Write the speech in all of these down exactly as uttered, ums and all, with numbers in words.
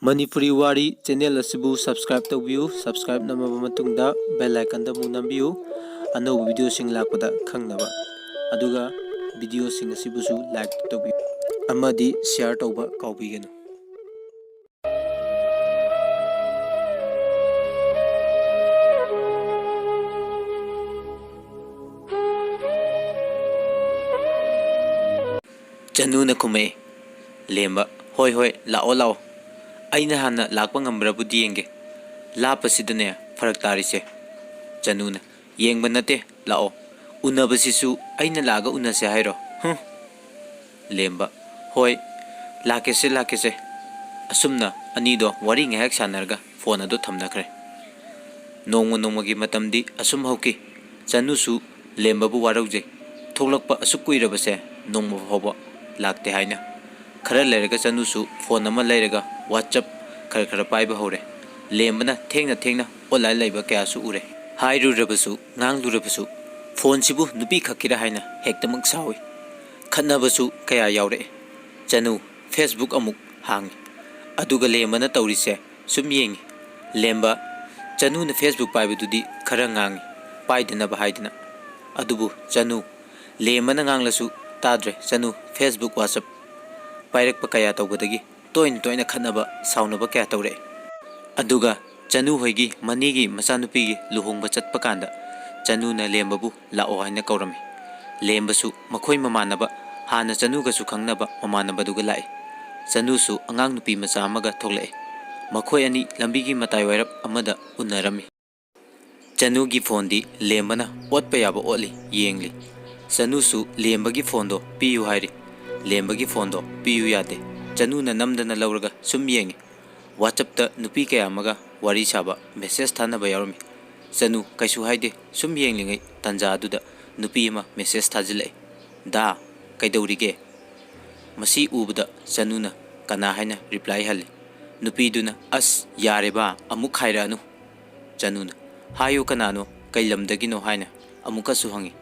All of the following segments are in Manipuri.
ꯃꯅꯤꯄꯨꯔꯤ ꯋꯥꯔꯤ ꯆꯦꯅꯦꯜ ꯑꯁꯤꯕꯨ subscribe ꯇꯧꯕꯤꯌꯨ꯫ Subscribe ꯅꯝꯃꯕ ꯃꯇꯨꯡꯗ bell icon ꯗ ꯑꯃꯨꯛ ꯅꯝꯕꯤꯌꯨ, ꯑꯅꯧꯕ video ꯁꯤꯡ ꯂꯥꯛꯄꯗ ꯈꯪꯅꯕ꯫ ꯑꯗꯨꯒ video ꯁꯤꯡ ꯑꯁꯤꯕꯨꯁꯨ like ꯇꯧꯕꯤꯌꯨ ꯑꯃꯗꯤ share ꯇꯧꯕ ꯀꯥꯎꯕꯤꯒꯅꯨ꯫ ꯆꯅꯨꯅ ꯈꯨꯝꯃꯛꯏ, "ꯂꯦꯝꯕ, ꯍꯣꯏ ꯍꯣꯏ, ꯂꯥꯛꯑꯣ ꯂꯥꯛꯑꯣ꯫ ꯑꯩꯅ ꯍꯥꯟꯅ ꯂꯥꯛꯄ ꯉꯝꯕ꯭ꯔꯕꯨꯗꯤ ꯌꯦꯡꯒꯦ꯫ ꯂꯥꯞꯄꯁꯤꯗꯅꯦ ꯐꯔꯛ ꯇꯥꯔꯤꯁꯦ꯫" ꯆꯅꯨꯅ, "ꯌꯦꯡꯕ ꯅꯠꯇꯦ, ꯂꯥꯛꯑꯣ꯫ ꯎꯅꯕꯁꯤꯁꯨ ꯑꯩꯅ ꯂꯥꯛꯑꯒ ꯎꯅꯁꯦ ꯍꯥꯏꯔꯣ? ꯍꯨꯝ꯫" ꯂꯦꯝꯕ, "ꯍꯣꯏ, ꯂꯥꯛꯀꯦꯁꯦ ꯂꯥꯛꯀꯦꯁꯦ꯫" ꯑꯁꯨꯝꯅ ꯑꯅꯤꯗꯣ ꯋꯥꯔꯤ ꯉꯥꯏꯍꯥꯛ ꯁꯥꯟꯅꯔꯒ phone ꯑꯗꯨ ꯊꯝꯅꯈ꯭ꯔꯦ꯫ ꯅꯣꯡꯃ ꯅꯣꯡꯃꯒꯤ ꯃꯇꯝꯗꯤ ꯑꯁꯨꯝ ꯍꯧꯈꯤ꯫ ꯆꯅꯨꯁꯨ ꯂꯦꯝꯕꯕꯨ ꯋꯥꯔꯧꯖꯩ꯫ ꯊꯣꯛꯂꯛꯄ ꯑꯁꯨꯛ ꯀꯨꯏꯔꯕꯁꯦ ꯅꯣꯡꯃ ꯐꯥꯎꯕ ꯂꯥꯛꯇꯦ ꯍꯥꯏꯅ꯫ ꯈꯔ ꯂꯩꯔꯒ ꯆꯅꯨꯁꯨ phone ꯑꯃ ꯂꯩꯔꯒ WhatsApp ꯈꯔ ꯈꯔ ꯄꯥꯏꯕ ꯍꯧꯔꯦ꯫ ꯂꯦꯝꯕꯅ ꯊꯦꯡꯅ ꯊꯦꯡꯅ online ꯂꯩꯕ ꯀꯌꯥꯁꯨ ꯎꯔꯦ꯫ ꯍꯥꯏꯔꯨꯔꯕꯁꯨ, ꯉꯥꯡꯂꯨꯔꯕꯁꯨ, phone ꯁꯤꯕꯨ ꯅꯨꯄꯤ ꯈꯛꯀꯤꯔꯥ ꯍꯥꯏꯅ ꯍꯦꯛꯇꯃꯛ ꯁꯥꯎꯏ꯫ ꯈꯠꯅꯕꯁꯨ ꯀꯌꯥ ꯌꯥꯎꯔꯛꯑꯦ꯫ ꯆꯅꯨ Facebook ꯑꯃꯨꯛ ꯍꯥꯡꯉꯤ꯫ ꯑꯗꯨꯒ ꯂꯦꯝꯕꯅ ꯇꯧꯔꯤꯁꯦ ꯁꯨꯝ ꯌꯦꯡꯉꯤ꯫ ꯂꯦꯝꯕ, ꯆꯅꯨꯅ Facebook ꯄꯥꯏꯕꯗꯨꯗꯤ ꯈꯔ ꯉꯥꯡꯉꯤ, ꯄꯥꯏꯗꯅꯕ ꯍꯥꯏꯗꯅ꯫ ꯑꯗꯨꯕꯨ ꯆꯅꯨ, ꯂꯦꯝꯕꯅ ꯉꯥꯡꯂꯁꯨ ꯇꯥꯗ꯭ꯔꯦ꯫ ꯆꯅꯨ Facebook, WhatsApp ꯄꯥꯏꯔꯛꯄ ꯀꯌꯥ ꯇꯧꯕꯗꯒꯤ ꯇꯣꯏꯅ ꯇꯣꯏꯅ ꯈꯠꯅꯕ, ꯁꯥꯎꯅꯕ ꯀꯌꯥ ꯇꯧꯔꯛꯑꯦ꯫ ꯑꯗꯨꯒ ꯆꯅꯨ ꯍꯣꯏꯒꯤ ꯃꯅꯤꯒꯤ ꯃꯆꯥꯅꯨꯄꯤꯒꯤ ꯂꯨꯍꯣꯡꯕ ꯆꯠꯄ ꯀꯥꯟꯗ ꯆꯅꯨꯅ ꯂꯦꯝꯕꯕꯨ ꯂꯥꯛꯑꯣ ꯍꯥꯏꯅ ꯀꯧꯔꯝꯃꯤ꯫ ꯂꯦꯝꯕꯁꯨ ꯃꯈꯣꯏ ꯃꯃꯥꯟꯅꯕ, ꯍꯥꯟꯅ ꯆꯅꯨꯒꯁꯨ ꯈꯪꯅꯕ ꯃꯃꯥꯟꯅꯕꯗꯨꯒ ꯂꯥꯛꯏ꯫ ꯆꯅꯨꯁꯨ ꯑꯉꯥꯡ ꯅꯨꯄꯤ ꯃꯆꯥ ꯑꯃꯒ ꯊꯣꯛꯂꯛꯑꯦ꯫ ꯃꯈꯣꯏ ꯑꯅꯤ ꯂꯝꯕꯤꯒꯤ ꯃꯇꯥꯏ ꯋꯥꯏꯔꯞ ꯑꯃꯗ ꯎꯅꯔꯝꯃꯤ꯫ ꯆꯅꯨꯒꯤ phone ꯗꯤ ꯂꯦꯝꯕꯅ ꯑꯣꯠꯄ ꯌꯥꯕ ꯑꯣꯠꯂꯤ, ꯌꯦꯡꯂꯤ꯫ ꯆꯅꯨꯁꯨ ꯂꯦꯝꯕꯒꯤ phone ꯗꯣ ꯄꯤꯌꯨ ꯍꯥꯏꯔꯤ꯫ ꯂꯦꯝꯕꯒꯤ phone ꯗꯣ ꯄꯤꯌꯨ ꯌꯥꯗꯦ꯫ ꯆꯅꯨꯅ ꯅꯝꯗꯅ ꯂꯧꯔꯒ ꯁꯨꯝ ꯌꯦꯡꯉꯤ꯫ WhatsApp ꯇ ꯅꯨꯄꯤ ꯀꯌꯥ ꯑꯃꯒ ꯋꯥꯔꯤ ꯁꯥꯕ, message ꯊꯥꯅꯕ ꯌꯥꯎꯔꯝꯃꯤ꯫ ꯆꯅꯨ ꯀꯩꯁꯨ ꯍꯥꯏꯗꯦ꯫ ꯁꯨꯝ ꯌꯦꯡꯂꯤꯉꯩ ꯇꯥꯟꯖꯥ ꯑꯗꯨꯗ ꯅꯨꯄꯤ ꯑꯃ message ꯊꯥꯖꯤꯜꯂꯛꯑꯦ꯫ "ꯗꯥ, ꯀꯩꯗꯧꯔꯤꯒꯦ?" ꯃꯁꯤ ꯎꯕꯗ ꯆꯅꯨꯅ "ꯀꯅꯥ?" ꯍꯥꯏꯅ reply ꯍꯜꯂꯤ꯫ ꯅꯨꯄꯤꯗꯨꯅ, "ꯑꯁ, ꯌꯥꯔꯦ ꯕꯥ, ꯑꯃꯨꯛ ꯈꯥꯏꯔꯛꯑꯅꯨ꯫" ꯆꯅꯨꯅ, "ꯍꯥꯏꯌꯨ ꯀꯅꯥꯅꯣ, ꯀꯩ ꯂꯝꯗꯒꯤꯅꯣ?" ꯍꯥꯏꯅ ꯑꯃꯨꯛꯀꯁꯨ ꯍꯪꯉꯤ꯫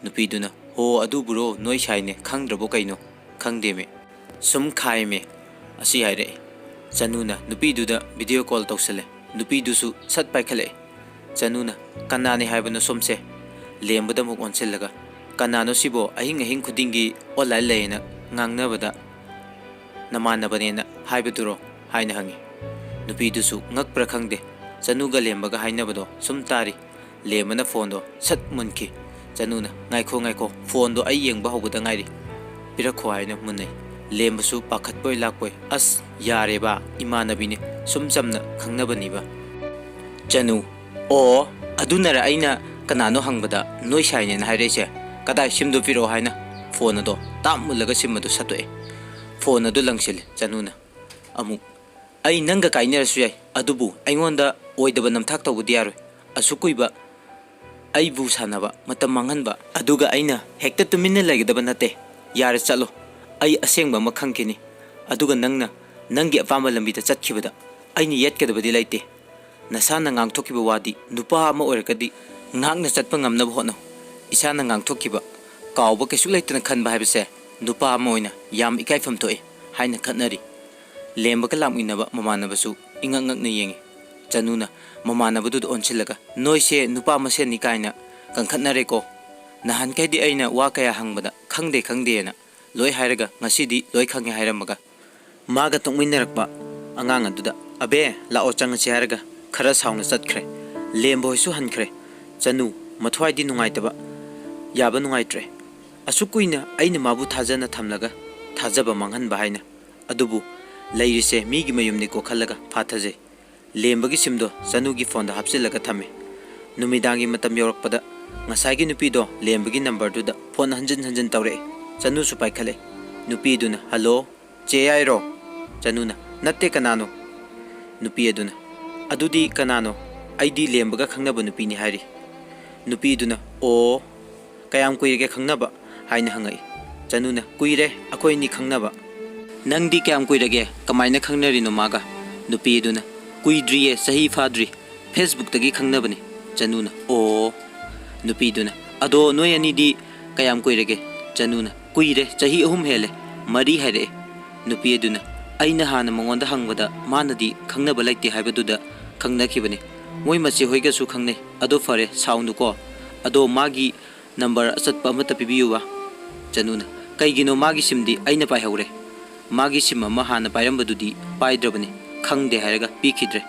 ꯅꯨꯄꯤꯗꯨꯅ, "ꯍꯣ, ꯑꯗꯨꯕꯨꯔꯣ, ꯅꯣꯏ ꯁꯥꯏꯅꯦ, ꯈꯪꯗ꯭ꯔꯕꯣ ꯀꯩꯅꯣ?" "ꯈꯪꯗꯦꯃꯦ, ꯁꯨꯝ ꯈꯥꯏꯃꯦ", ꯑꯁꯤ ꯍꯥꯏꯔꯛꯑꯦ꯫ ꯆꯅꯨꯅ ꯅꯨꯄꯤꯗꯨꯗ ꯚꯤꯗꯤꯑꯣ ꯀꯣꯜ ꯇꯧꯁꯜꯂꯦ꯫ ꯅꯨꯄꯤꯗꯨꯁꯨ ꯁꯠ ꯄꯥꯏꯈꯠꯂꯛꯑꯦ꯫ ꯆꯅꯨꯅ "ꯀꯅꯥꯅꯦ ꯍꯥꯏꯕꯅꯣ ꯁꯣꯝꯁꯦ?" ꯂꯦꯝꯕꯗ ꯑꯃꯨꯛ ꯑꯣꯟꯁꯤꯜꯂꯒ, "ꯀꯅꯥꯅꯣ ꯁꯤꯕꯣ? ꯑꯍꯤꯡ ꯑꯍꯤꯡ ꯈꯨꯗꯤꯡꯒꯤ ꯑꯣꯟꯂꯥꯏꯟ ꯂꯩꯌꯦꯅ ꯉꯥꯡꯅꯕꯗ ꯅꯃꯥꯟꯅꯕꯅꯦꯅ ꯍꯥꯏꯕꯗꯨꯔꯣ?" ꯍꯥꯏꯅ ꯍꯪꯉꯤ꯫ ꯅꯨꯄꯤꯗꯨꯁꯨ ꯉꯛꯄ꯭ꯔꯥ ꯈꯪꯗꯦ, ꯆꯅꯨꯒ ꯂꯦꯝꯕꯒ ꯍꯥꯏꯅꯕꯗꯣ ꯁꯨꯝ ꯇꯥꯔꯤ꯫ ꯂꯦꯝꯕꯅ ꯐꯣꯟꯗꯣ ꯁꯠ ꯃꯨꯟꯈꯤ꯫ ꯆꯅꯨꯅ, "ꯉꯥꯏꯈꯣ, ꯉꯥꯏꯈꯣ, ꯐꯣꯟꯗꯣ ꯑꯩ ꯌꯦꯡꯕ ꯍꯧꯕꯗ ꯉꯥꯏꯔꯤ, ꯄꯤꯔꯛꯈꯣ" ꯍꯥꯏꯅ ꯃꯨꯟꯅꯩ꯫ ꯂꯦꯝꯕꯁꯨ ꯄꯥꯈꯠꯄꯣꯏ ꯂꯥꯛꯄꯣꯏ, "ꯑꯁ, ꯌꯥꯔꯦꯕ, ꯏꯃꯥꯟꯅꯕꯤꯅꯦ, ꯁꯨꯝ ꯆꯝꯅ ꯈꯪꯅꯕꯅꯤꯕ"꯫ ꯆꯅꯨ, "ꯑꯣ, ꯑꯗꯨꯅꯔ ꯑꯩꯅ ꯀꯅꯥꯅꯣ ꯍꯪꯕꯗ ꯅꯣꯏ ꯁꯥꯏꯅꯦꯅ ꯍꯥꯏꯔꯛꯏꯁꯦ? ꯀꯗꯥꯏ, ꯁꯤꯝꯗꯣ ꯄꯤꯔꯛꯑꯣ" ꯍꯥꯏꯅ ꯐꯣꯟ ꯑꯗꯣ ꯇꯥꯞ ꯃꯨꯜꯂꯒ ꯁꯤꯝ ꯑꯗꯨ ꯁꯠꯇꯣꯛꯑꯦ꯫ ꯐꯣꯟ ꯑꯗꯨ ꯂꯪꯁꯤꯜꯂꯦ꯫ ꯆꯅꯨꯅ ꯑꯃꯨꯛ, "ꯑꯩ ꯅꯪꯒ ꯀꯥꯏꯅꯔꯁꯨ ꯌꯥꯏ, ꯑꯗꯨꯕꯨ ꯑꯩꯉꯣꯟꯗ ꯑꯣꯏꯗꯕ ꯅꯝꯊꯥꯛ ꯇꯧꯕꯗꯤ ꯌꯥꯔꯣꯏ꯫ ꯑꯁꯨꯛ ꯀꯨꯏꯕ ꯑꯩꯕꯨ ꯁꯥꯟꯅꯕ, ꯃꯇꯝ ꯃꯥꯡꯍꯟꯕ, ꯑꯗꯨꯒ ꯑꯩꯅ ꯍꯦꯛꯇ ꯇꯨꯃꯤꯟꯅ ꯂꯩꯒꯗꯕ ꯅꯠꯇꯦ꯫ ꯌꯥꯔꯦ, ꯆꯠꯂꯣ꯫ ꯑꯩ ꯑꯁꯦꯡꯕ ꯑꯃ ꯈꯪꯈꯤꯅꯤ, ꯑꯗꯨꯒ ꯅꯪꯅ ꯅꯪꯒꯤ ꯑꯄꯥꯝꯕ ꯂꯝꯕꯤꯗ ꯆꯠꯈꯤꯕꯗ ꯑꯩꯅ ꯌꯦꯠꯀꯗꯕꯗꯤ ꯂꯩꯇꯦ꯫ ꯅꯁꯥꯅ ꯉꯥꯡꯊꯣꯛꯈꯤꯕ ꯋꯥꯗꯤ ꯅꯨꯄꯥ ꯑꯃ ꯑꯣꯏꯔꯒꯗꯤ ꯉꯥꯛꯅ ꯆꯠꯄ ꯉꯝꯅꯕ ꯍꯣꯠꯅꯧ꯫ ꯏꯁꯥꯅ ꯉꯥꯡꯊꯣꯛꯈꯤꯕ ꯀꯥꯎꯕ ꯀꯩꯁꯨ ꯂꯩꯇꯅ ꯈꯟꯕ ꯍꯥꯏꯕꯁꯦ ꯅꯨꯄꯥ ꯑꯃ ꯑꯣꯏꯅ ꯌꯥꯝ ꯏꯀꯥꯏꯐꯝ ꯊꯣꯛꯏ" ꯍꯥꯏꯅ ꯈꯠꯅꯔꯤ꯫ ꯂꯦꯝꯕꯒ ꯂꯥꯛꯃꯤꯟꯅꯕ ꯃꯃꯥꯟꯅꯕꯁꯨ ꯏꯉꯛ ꯉꯛꯅ ꯌꯦꯡꯉꯤ꯫ ꯆꯅꯨꯅ ꯃꯃꯥꯟꯅꯕꯗꯨꯗ ꯑꯣꯟꯁꯤꯜꯂꯒ, "ꯅꯣꯏꯁꯦ ꯅꯨꯄꯥ ꯃꯁꯦꯟꯅꯤ ꯀꯥꯏꯅ ꯀꯟꯈꯠꯅꯔꯦꯀꯣ꯫ ꯅꯍꯥꯟꯈꯩꯗꯤ ꯑꯩꯅ ꯋꯥ ꯀꯌꯥ ꯍꯪꯕꯗ ꯈꯪꯗꯦ ꯈꯪꯗꯦꯅ ꯂꯣꯏ ꯍꯥꯏꯔꯒ ꯉꯁꯤꯗꯤ ꯂꯣꯏ ꯈꯪꯉꯦ ꯍꯥꯏꯔꯝꯃꯒ", ꯃꯥꯒ ꯅꯣꯛꯃꯤꯟꯅꯔꯛꯄ ꯑꯉꯥꯡ ꯑꯗꯨꯗ, "ꯑꯕꯦ, ꯂꯥꯛꯑꯣ ꯆꯪꯉꯁꯤ" ꯍꯥꯏꯔꯒ ꯈꯔ ꯁꯥꯎꯅ ꯆꯠꯈ꯭ꯔꯦ꯫ ꯂꯦꯝꯕ ꯍꯣꯏꯁꯨ ꯍꯟꯈ꯭ꯔꯦ꯫ ꯆꯅꯨ ꯃꯊ꯭ꯋꯥꯏꯗꯤ ꯅꯨꯡꯉꯥꯏꯇꯕ, ꯌꯥꯕ ꯅꯨꯡꯉꯥꯏꯇ꯭ꯔꯦ꯫ "ꯑꯁꯨꯛ ꯀꯨꯏꯅ ꯑꯩꯅ ꯃꯥꯕꯨ ꯊꯥꯖꯅ ꯊꯝꯂꯒ ꯊꯥꯖꯕ ꯃꯥꯡꯍꯟꯕ ꯍꯥꯏꯅ, ꯑꯗꯨꯕꯨ ꯂꯩꯔꯤꯁꯦ ꯃꯤꯒꯤ ꯃꯌꯨꯝꯅꯤꯀꯣ" ꯈꯜꯂꯒ ꯐꯥꯊꯖꯩ꯫ ꯂꯦꯝꯕꯒꯤ ꯁꯤꯝꯗꯣ ꯆꯅꯨꯒꯤ ꯐꯣꯟꯗ ꯍꯥꯞꯆꯤꯜꯂꯒ ꯊꯝꯃꯦ꯫ ꯅꯨꯃꯤꯗꯥꯡꯒꯤ ꯃꯇꯝ ꯌꯧꯔꯛꯄꯗ ꯉꯁꯥꯏꯒꯤ ꯅꯨꯄꯤꯗꯣ ꯂꯦꯝꯕꯒꯤ ꯅꯝꯕꯔꯗꯨꯗ ꯐꯣꯟ ꯍꯟꯖꯤꯟ ꯍꯟꯖꯤꯟ ꯇꯧꯔꯛꯑꯦ꯫ ꯆꯅꯨꯁꯨ ꯄꯥꯏꯈꯠꯂꯦ꯫ ꯅꯨꯄꯤꯗꯨꯅ, "ꯍꯜꯂꯣ, ꯆꯦ ꯌꯥꯏꯔꯣ?" ꯆꯅꯨꯅ, "ꯅꯠꯇꯦ, ꯀꯅꯥꯅꯣ?" ꯅꯨꯄꯤ ꯑꯗꯨꯅ, "ꯑꯗꯨꯗꯤ ꯀꯅꯥꯅꯣ? ꯑꯩꯗꯤ ꯂꯦꯝꯕꯒ ꯈꯪꯅꯕ ꯅꯨꯄꯤꯅꯤ" ꯍꯥꯏꯔꯤ꯫ ꯅꯨꯄꯤꯗꯨꯅ, "ꯑꯣ, ꯀꯌꯥꯝ ꯀꯨꯏꯔꯒꯦ ꯈꯪꯅꯕ?" ꯍꯥꯏꯅ ꯍꯪꯉꯛꯏ꯫ ꯆꯅꯨꯅ, "ꯀꯨꯏꯔꯦ ꯑꯩꯈꯣꯏ ꯑꯅꯤ ꯈꯪꯅꯕ"꯫ "ꯅꯪꯗꯤ ꯀꯌꯥꯝ ꯀꯨꯏꯔꯒꯦ? ꯀꯃꯥꯏꯅ ꯈꯪꯅꯔꯤꯅꯣ ꯃꯥꯒ?" ꯅꯨꯄꯤ ꯑꯗꯨꯅ, "ꯀꯨꯏꯗ꯭ꯔꯤꯌꯦ, ꯆꯍꯤ ꯐꯥꯗ꯭ꯔꯤ, ꯐꯦꯁꯕꯨꯛꯇꯒꯤ ꯈꯪꯅꯕꯅꯤ"꯫ ꯆꯅꯨꯅ, "ꯑꯣ"꯫ ꯅꯨꯄꯤꯗꯨꯅ, "ꯑꯗꯣ ꯅꯣꯏ ꯑꯅꯤꯗꯤ ꯀꯌꯥꯝ ꯀꯨꯏꯔꯒꯦ?" ꯆꯅꯨꯅ, "ꯀꯨꯏꯔꯦ, ꯆꯍꯤ ꯑꯍꯨꯝ ꯍꯦꯜꯂꯦ, ꯃꯔꯤ" ꯍꯥꯏꯔꯛꯑꯦ꯫ ꯅꯨꯄꯤ ꯑꯗꯨꯅ, ꯑꯩꯅ ꯍꯥꯟꯅ ꯃꯉꯣꯟꯗ ꯍꯪꯕꯗ ꯃꯥꯅꯗꯤ ꯈꯪꯅꯕ ꯂꯩꯇꯦ ꯍꯥꯏꯕꯗꯨꯗ ꯈꯪꯅꯈꯤꯕꯅꯤ꯫ ꯃꯣꯏ ꯃꯆꯦ ꯍꯣꯏꯒꯁꯨ ꯈꯪꯅꯩ꯫ ꯑꯗꯣ ꯐꯔꯦ, ꯁꯥꯎꯅꯨꯀꯣ꯫ ꯑꯗꯣ ꯃꯥꯒꯤ ꯅꯝꯕꯔ ꯑꯆꯠꯄ ꯑꯃꯠꯇ ꯄꯤꯕꯤꯌꯨꯕ꯫ ꯆꯅꯨꯅ, "ꯀꯩꯒꯤꯅꯣ? ꯃꯥꯒꯤ ꯁꯤꯝꯗꯤ ꯑꯩꯅ ꯄꯥꯏꯍꯧꯔꯦ꯫ ꯃꯥꯒꯤ ꯁꯤꯝ ꯑꯃ ꯍꯥꯟꯅ ꯄꯥꯏꯔꯝꯕꯗꯨꯗꯤ ꯄꯥꯏꯗ꯭ꯔꯕꯅꯤ, ꯈꯪꯗꯦ" ꯍꯥꯏꯔꯒ ꯄꯤꯈꯤꯗ꯭ꯔꯦ꯫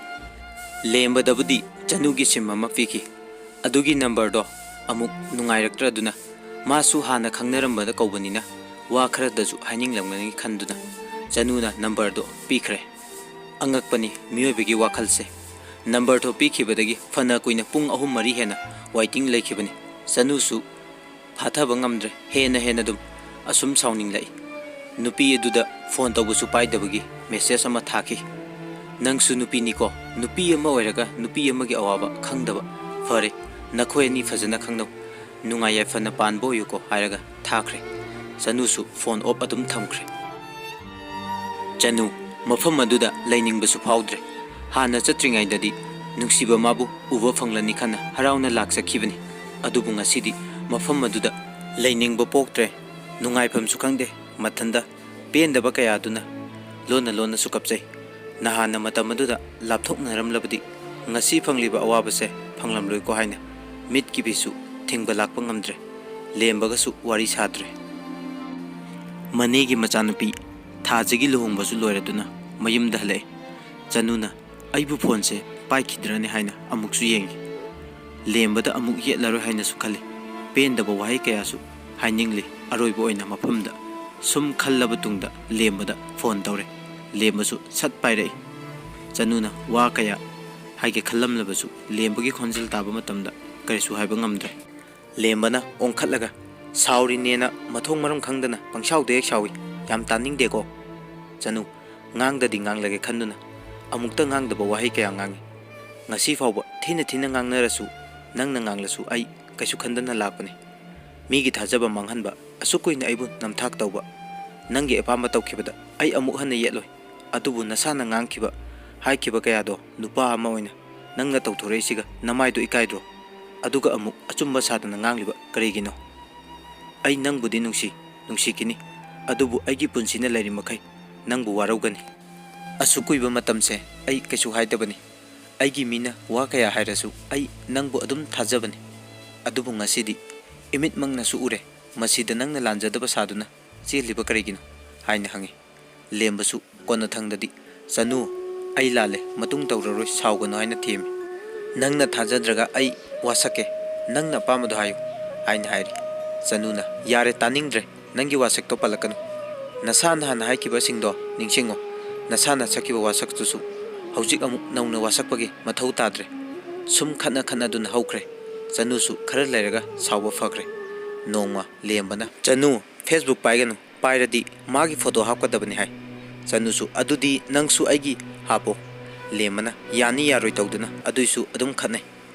ꯂꯦꯝꯕꯗꯕꯨꯗꯤ ꯆꯅꯨꯒꯤ ꯁꯤꯝ ꯑꯃ ꯄꯤꯈꯤ꯫ ꯑꯗꯨꯒꯤ ꯅꯝꯕꯔꯗꯣ ꯑꯃꯨꯛ ꯅꯨꯡꯉꯥꯏꯔꯛꯇ꯭ꯔꯗꯨꯅ, ꯃꯥꯁꯨ ꯍꯥꯟꯅ ꯈꯪꯅꯔꯝꯕꯗ ꯀꯧꯕꯅꯤꯅ ꯋꯥ ꯈꯔꯗꯁꯨ ꯍꯥꯏꯅꯤꯡꯂꯝꯒꯅꯤ ꯈꯟꯗꯨꯅ ꯆꯅꯨꯅ ꯅꯝꯕꯔꯗꯣ ꯄꯤꯈ꯭ꯔꯦ꯫ ꯑꯉꯛꯄꯅꯤ ꯃꯤꯑꯣꯏꯕꯒꯤ ꯋꯥꯈꯜꯁꯦ꯫ ꯅꯝꯕꯔꯗꯣ ꯄꯤꯈꯤꯕꯗꯒꯤ ꯐꯅ ꯀꯨꯏꯅ ꯄꯨꯡ ꯑꯍꯨꯝ ꯃꯔꯤ ꯍꯦꯟꯅ waiting ꯂꯩꯈꯤꯕꯅꯤ꯫ ꯆꯅꯨꯁꯨ ꯐꯥꯊꯕ ꯉꯝꯗ꯭ꯔꯦ꯫ ꯍꯦꯟꯅ ꯍꯦꯟꯅ ꯑꯗꯨꯝ ꯑꯁꯨꯝ ꯁꯥꯎꯅꯤꯡꯂꯛꯏ꯫ ꯅꯨꯄꯤ ꯑꯗꯨꯗ ꯐꯣꯟ ꯇꯧꯕꯁꯨ ꯄꯥꯏꯗꯕꯒꯤ ꯃꯦꯁꯦꯖ ꯑꯃ ꯊꯥꯈꯤ꯫ "ꯅꯪꯁꯨ ꯅꯨꯄꯤꯅꯤꯀꯣ, ꯅꯨꯄꯤ ꯑꯃ ꯑꯣꯏꯔꯒ ꯅꯨꯄꯤ ꯑꯃꯒꯤ ꯑꯋꯥꯕ ꯈꯪꯗꯕ꯫ ꯐꯔꯦ, ꯅꯈꯣꯏ ꯑꯅꯤ ꯐꯖꯅ ꯈꯪꯅꯧ, ꯅꯨꯡꯉꯥꯏ ꯌꯥꯏꯐꯅ ꯄꯥꯟꯕ ꯑꯣꯏꯌꯨꯀꯣ" ꯍꯥꯏꯔꯒ ꯊꯥꯈ꯭ꯔꯦ꯫ ꯆꯅꯨꯁꯨ ꯐꯣꯟ ꯑꯣꯞ ꯑꯗꯨꯝ ꯊꯝꯈ꯭ꯔꯦ꯫ ꯆꯅꯨ ꯃꯐꯝ ꯑꯗꯨꯗ ꯂꯩꯅꯤꯡꯕꯁꯨ ꯐꯥꯎꯗ꯭ꯔꯦ꯫ ꯍꯥꯟꯅ ꯆꯠꯇ꯭ꯔꯤꯉꯩꯗꯗꯤ ꯅꯨꯡꯁꯤꯕ ꯃꯥꯕꯨ ꯎꯕ ꯐꯪꯂꯅꯤ ꯈꯟꯅ ꯍꯔꯥꯎꯅ ꯂꯥꯛꯆꯈꯤꯕꯅꯤ꯫ ꯑꯗꯨꯕꯨ ꯉꯁꯤꯗꯤ ꯃꯐꯝ ꯑꯗꯨꯗ ꯂꯩꯅꯤꯡꯕ ꯄꯣꯛꯇ꯭ꯔꯦ꯫ ꯅꯨꯡꯉꯥꯏꯐꯝꯁꯨ ꯈꯪꯗꯦ꯫ ꯃꯊꯟꯗ ꯄꯦꯟꯗꯕ ꯀꯌꯥꯗꯨꯅ ꯂꯣꯟꯅ ꯂꯣꯟꯅꯁꯨ ꯀꯞꯆꯩ꯫ ꯅꯍꯥꯟꯅ ꯃꯇꯝ ꯑꯗꯨꯗ ꯂꯥꯞꯊꯣꯛꯅꯔꯝꯂꯕꯗꯤ ꯉꯁꯤ ꯐꯪꯂꯤꯕ ꯑꯋꯥꯕꯁꯦ ꯐꯪꯂꯝꯂꯣꯏꯀꯣ ꯍꯥꯏꯅ ꯃꯤꯠꯀꯤ ꯄꯤꯁꯨ ꯊꯤꯡꯕ ꯂꯥꯛꯄ ꯉꯝꯗ꯭ꯔꯦ꯫ ꯂꯦꯝꯕꯒꯁꯨ ꯋꯥꯔꯤ ꯁꯥꯗ꯭ꯔꯦ꯫ ꯃꯅꯦꯒꯤ ꯃꯆꯥꯅꯨꯄꯤ ꯊꯥꯁꯤꯒꯤ ꯂꯨꯍꯣꯡꯕꯁꯨ ꯂꯣꯏꯔꯗꯨꯅ ꯃꯌꯨꯝꯗ ꯍꯜꯂꯛꯑꯦ꯫ ꯆꯅꯨꯅ ꯑꯩꯕꯨ ꯐꯣꯟꯁꯦ ꯄꯥꯏꯈꯤꯗ꯭ꯔꯅꯤ ꯍꯥꯏꯅ ꯑꯃꯨꯛꯁꯨ ꯌꯦꯡꯉꯤ꯫ ꯂꯦꯝꯕꯗ ꯑꯃꯨꯛ ꯌꯦꯠꯂꯔꯣꯏ ꯍꯥꯏꯅꯁꯨ ꯈꯜꯂꯤ꯫ ꯄꯦꯟꯗꯕ ꯋꯥꯍꯩ ꯀꯌꯥꯁꯨ ꯍꯥꯏꯅꯤꯡꯂꯤ꯫ ꯑꯔꯣꯏꯕ ꯑꯣꯏꯅ ꯃꯐꯝꯗ ꯁꯨꯝ ꯈꯜꯂꯕ ꯇꯨꯡꯗ ꯂꯦꯝꯕꯗ ꯐꯣꯟ ꯇꯧꯔꯦ꯫ ꯂꯦꯝꯕꯁꯨ ꯁꯠ ꯄꯥꯏꯔꯛꯏ꯫ ꯆꯅꯨꯅ ꯋꯥ ꯀꯌꯥ ꯍꯥꯏꯒꯦ ꯈꯜꯂꯝꯂꯕꯁꯨ ꯂꯦꯝꯕꯒꯤ ꯈꯣꯟꯖꯦꯜ ꯇꯥꯕ ꯃꯇꯝꯗ ꯀꯔꯤꯁꯨ ꯍꯥꯏꯕ ꯉꯝꯗ꯭ꯔꯦ꯫ ꯂꯦꯝꯕꯅ ꯑꯣꯟꯈꯠꯂꯒ, "ꯁꯥꯎꯔꯤꯅꯦꯅ ꯃꯊꯣꯡ ꯃꯔꯝ ꯈꯪꯗꯅ ꯄꯪꯁꯥꯎꯗ ꯍꯦꯛ ꯁꯥꯎꯏ꯫ ꯌꯥꯝ ꯇꯥꯅꯤꯡꯗꯦꯀꯣ꯫ ꯆꯅꯨ, ꯉꯥꯡꯗꯗꯤ ꯉꯥꯡꯂꯒꯦ ꯈꯟꯗꯨꯅ ꯑꯃꯨꯛꯇ ꯉꯥꯡꯗꯕ ꯋꯥꯍꯩ ꯀꯌꯥ ꯉꯥꯡꯉꯤ꯫ ꯉꯁꯤ ꯐꯥꯎꯕ ꯊꯤꯅ ꯊꯤꯅ ꯉꯥꯡꯅꯔꯁꯨ, ꯅꯪꯅ ꯉꯥꯡꯂꯁꯨ ꯑꯩ ꯀꯩꯁꯨ ꯈꯟꯗꯅ ꯂꯥꯛꯄꯅꯤ꯫ ꯃꯤꯒꯤ ꯊꯥꯖꯕ ꯃꯥꯡꯍꯟꯕ, ꯑꯁꯨꯛ ꯀꯨꯏꯅ ꯑꯩꯕꯨ ꯅꯝꯊꯥꯛ ꯇꯧꯕ, ꯅꯪꯒꯤ ꯑꯄꯥꯝꯕ ꯇꯧꯈꯤꯕꯗ ꯑꯩ ꯑꯃꯨꯛ ꯍꯟꯅ ꯌꯦꯠꯂꯣꯏ꯫ ꯑꯗꯨꯕꯨ ꯅꯁꯥꯅ ꯉꯥꯡꯈꯤꯕ, ꯍꯥꯏꯈꯤꯕ ꯀꯌꯥꯗꯣ ꯅꯨꯄꯥ ꯑꯃ ꯑꯣꯏꯅ ꯅꯪꯅ ꯇꯧꯊꯣꯔꯛꯏꯁꯤꯒ ꯅꯃꯥꯏꯗꯣ ꯏꯀꯥꯏꯗ꯭ꯔꯣ? ꯑꯗꯨꯒ ꯑꯃꯨꯛ ꯑꯆꯨꯝꯕ ꯁꯥꯗꯅ ꯉꯥꯡꯂꯤꯕ ꯀꯔꯤꯒꯤꯅꯣ? ꯑꯩ ꯅꯪꯕꯨꯗꯤ ꯅꯨꯡꯁꯤ, ꯅꯨꯡꯁꯤꯈꯤꯅꯤ, ꯑꯗꯨꯕꯨ ꯑꯩꯒꯤ ꯄꯨꯟꯁꯤꯅ ꯂꯩꯔꯤ ꯃꯈꯩ ꯅꯪꯕꯨ ꯋꯥꯔꯧꯒꯅꯤ꯫ ꯑꯁꯨꯛ ꯀꯨꯏꯕ ꯃꯇꯝꯁꯦ ꯑꯩ ꯀꯩꯁꯨ ꯍꯥꯏꯗꯕꯅꯤ꯫ ꯑꯩꯒꯤ ꯃꯤꯅ ꯋꯥ ꯀꯌꯥ ꯍꯥꯏꯔꯁꯨ ꯑꯩ ꯅꯪꯕꯨ ꯑꯗꯨꯝ ꯊꯥꯖꯕꯅꯤ꯫ ꯑꯗꯨꯕꯨ ꯉꯁꯤꯗꯤ ꯏꯃꯤꯠꯃꯛꯅꯁꯨ ꯎꯔꯦ꯫ ꯃꯁꯤꯗ ꯅꯪꯅ ꯂꯥꯟꯖꯗꯕ ꯁꯥꯗꯨꯅ ꯆꯦꯜꯂꯤꯕ ꯀꯔꯤꯒꯤꯅꯣ?" ꯍꯥꯏꯅ ꯍꯪꯉꯤ꯫ ꯂꯦꯝꯕꯁꯨ ꯀꯣꯟꯅꯊꯪꯗꯗꯤ, "ꯆꯅꯨ, ꯑꯩ ꯂꯥꯜꯂꯦ, ꯃꯇꯨꯡ ꯇꯧꯔꯔꯣꯏ, ꯁꯥꯎꯒꯅꯨ" ꯍꯥꯏꯅ ꯊꯦꯝꯃꯤ꯫ "ꯅꯪꯅ ꯊꯥꯖꯗ꯭ꯔꯒ ꯑꯩ ꯋꯥꯁꯛꯀꯦ, ꯅꯪꯅ ꯑꯄꯥꯝꯕꯗꯣ ꯍꯥꯏꯌꯨ" ꯍꯥꯏꯅ ꯍꯥꯏꯔꯤ꯫ ꯆꯅꯨꯅ, "ꯌꯥꯔꯦ, ꯇꯥꯅꯤꯡꯗ꯭ꯔꯦ, ꯅꯪꯒꯤ ꯋꯥꯁꯛꯇꯣ ꯄꯜꯂꯛꯀꯅꯨ꯫ ꯅꯁꯥꯅ ꯍꯥꯟꯅ ꯍꯥꯏꯈꯤꯕꯁꯤꯡꯗꯣ ꯅꯤꯡꯁꯤꯡꯉꯣ꯫ ꯅꯁꯥꯅ ꯁꯛꯈꯤꯕ ꯋꯥꯁꯛꯇꯨꯁꯨ ꯍꯧꯖꯤꯛ ꯑꯃꯨꯛ ꯅꯧꯅ ꯋꯥꯁꯛꯄꯒꯤ ꯃꯊꯧ ꯇꯥꯗ꯭ꯔꯦ"꯫ ꯁꯨꯝ ꯈꯠꯅ ꯈꯠꯅꯗꯨꯅ ꯍꯧꯈ꯭ꯔꯦ꯫ ꯆꯅꯨꯁꯨ ꯈꯔ ꯂꯩꯔꯒ ꯁꯥꯎꯕ ꯐꯈ꯭ꯔꯦ꯫ ꯅꯣꯡꯃ ꯂꯦꯝꯕꯅ, "ꯆꯅꯨ, Facebook ꯄꯥꯏꯒꯅꯨ, ꯄꯥꯏꯔꯗꯤ ꯃꯥꯒꯤ ꯐꯣꯇꯣ ꯍꯥꯞꯀꯗꯕꯅꯤ" ꯍꯥꯏ꯫ ꯆꯅꯨꯁꯨ, "ꯑꯗꯨꯗꯤ ꯅꯪꯁꯨ ꯑꯩꯒꯤ ꯍꯥꯞꯄꯣ"꯫ ꯂꯦꯝꯕꯅ ꯌꯥꯅꯤ ꯌꯥꯔꯣꯏ ꯇꯧꯗꯨꯅ ꯑꯗꯨꯏꯁꯨ ꯑꯗꯨꯝ ꯈꯠꯅꯩ꯫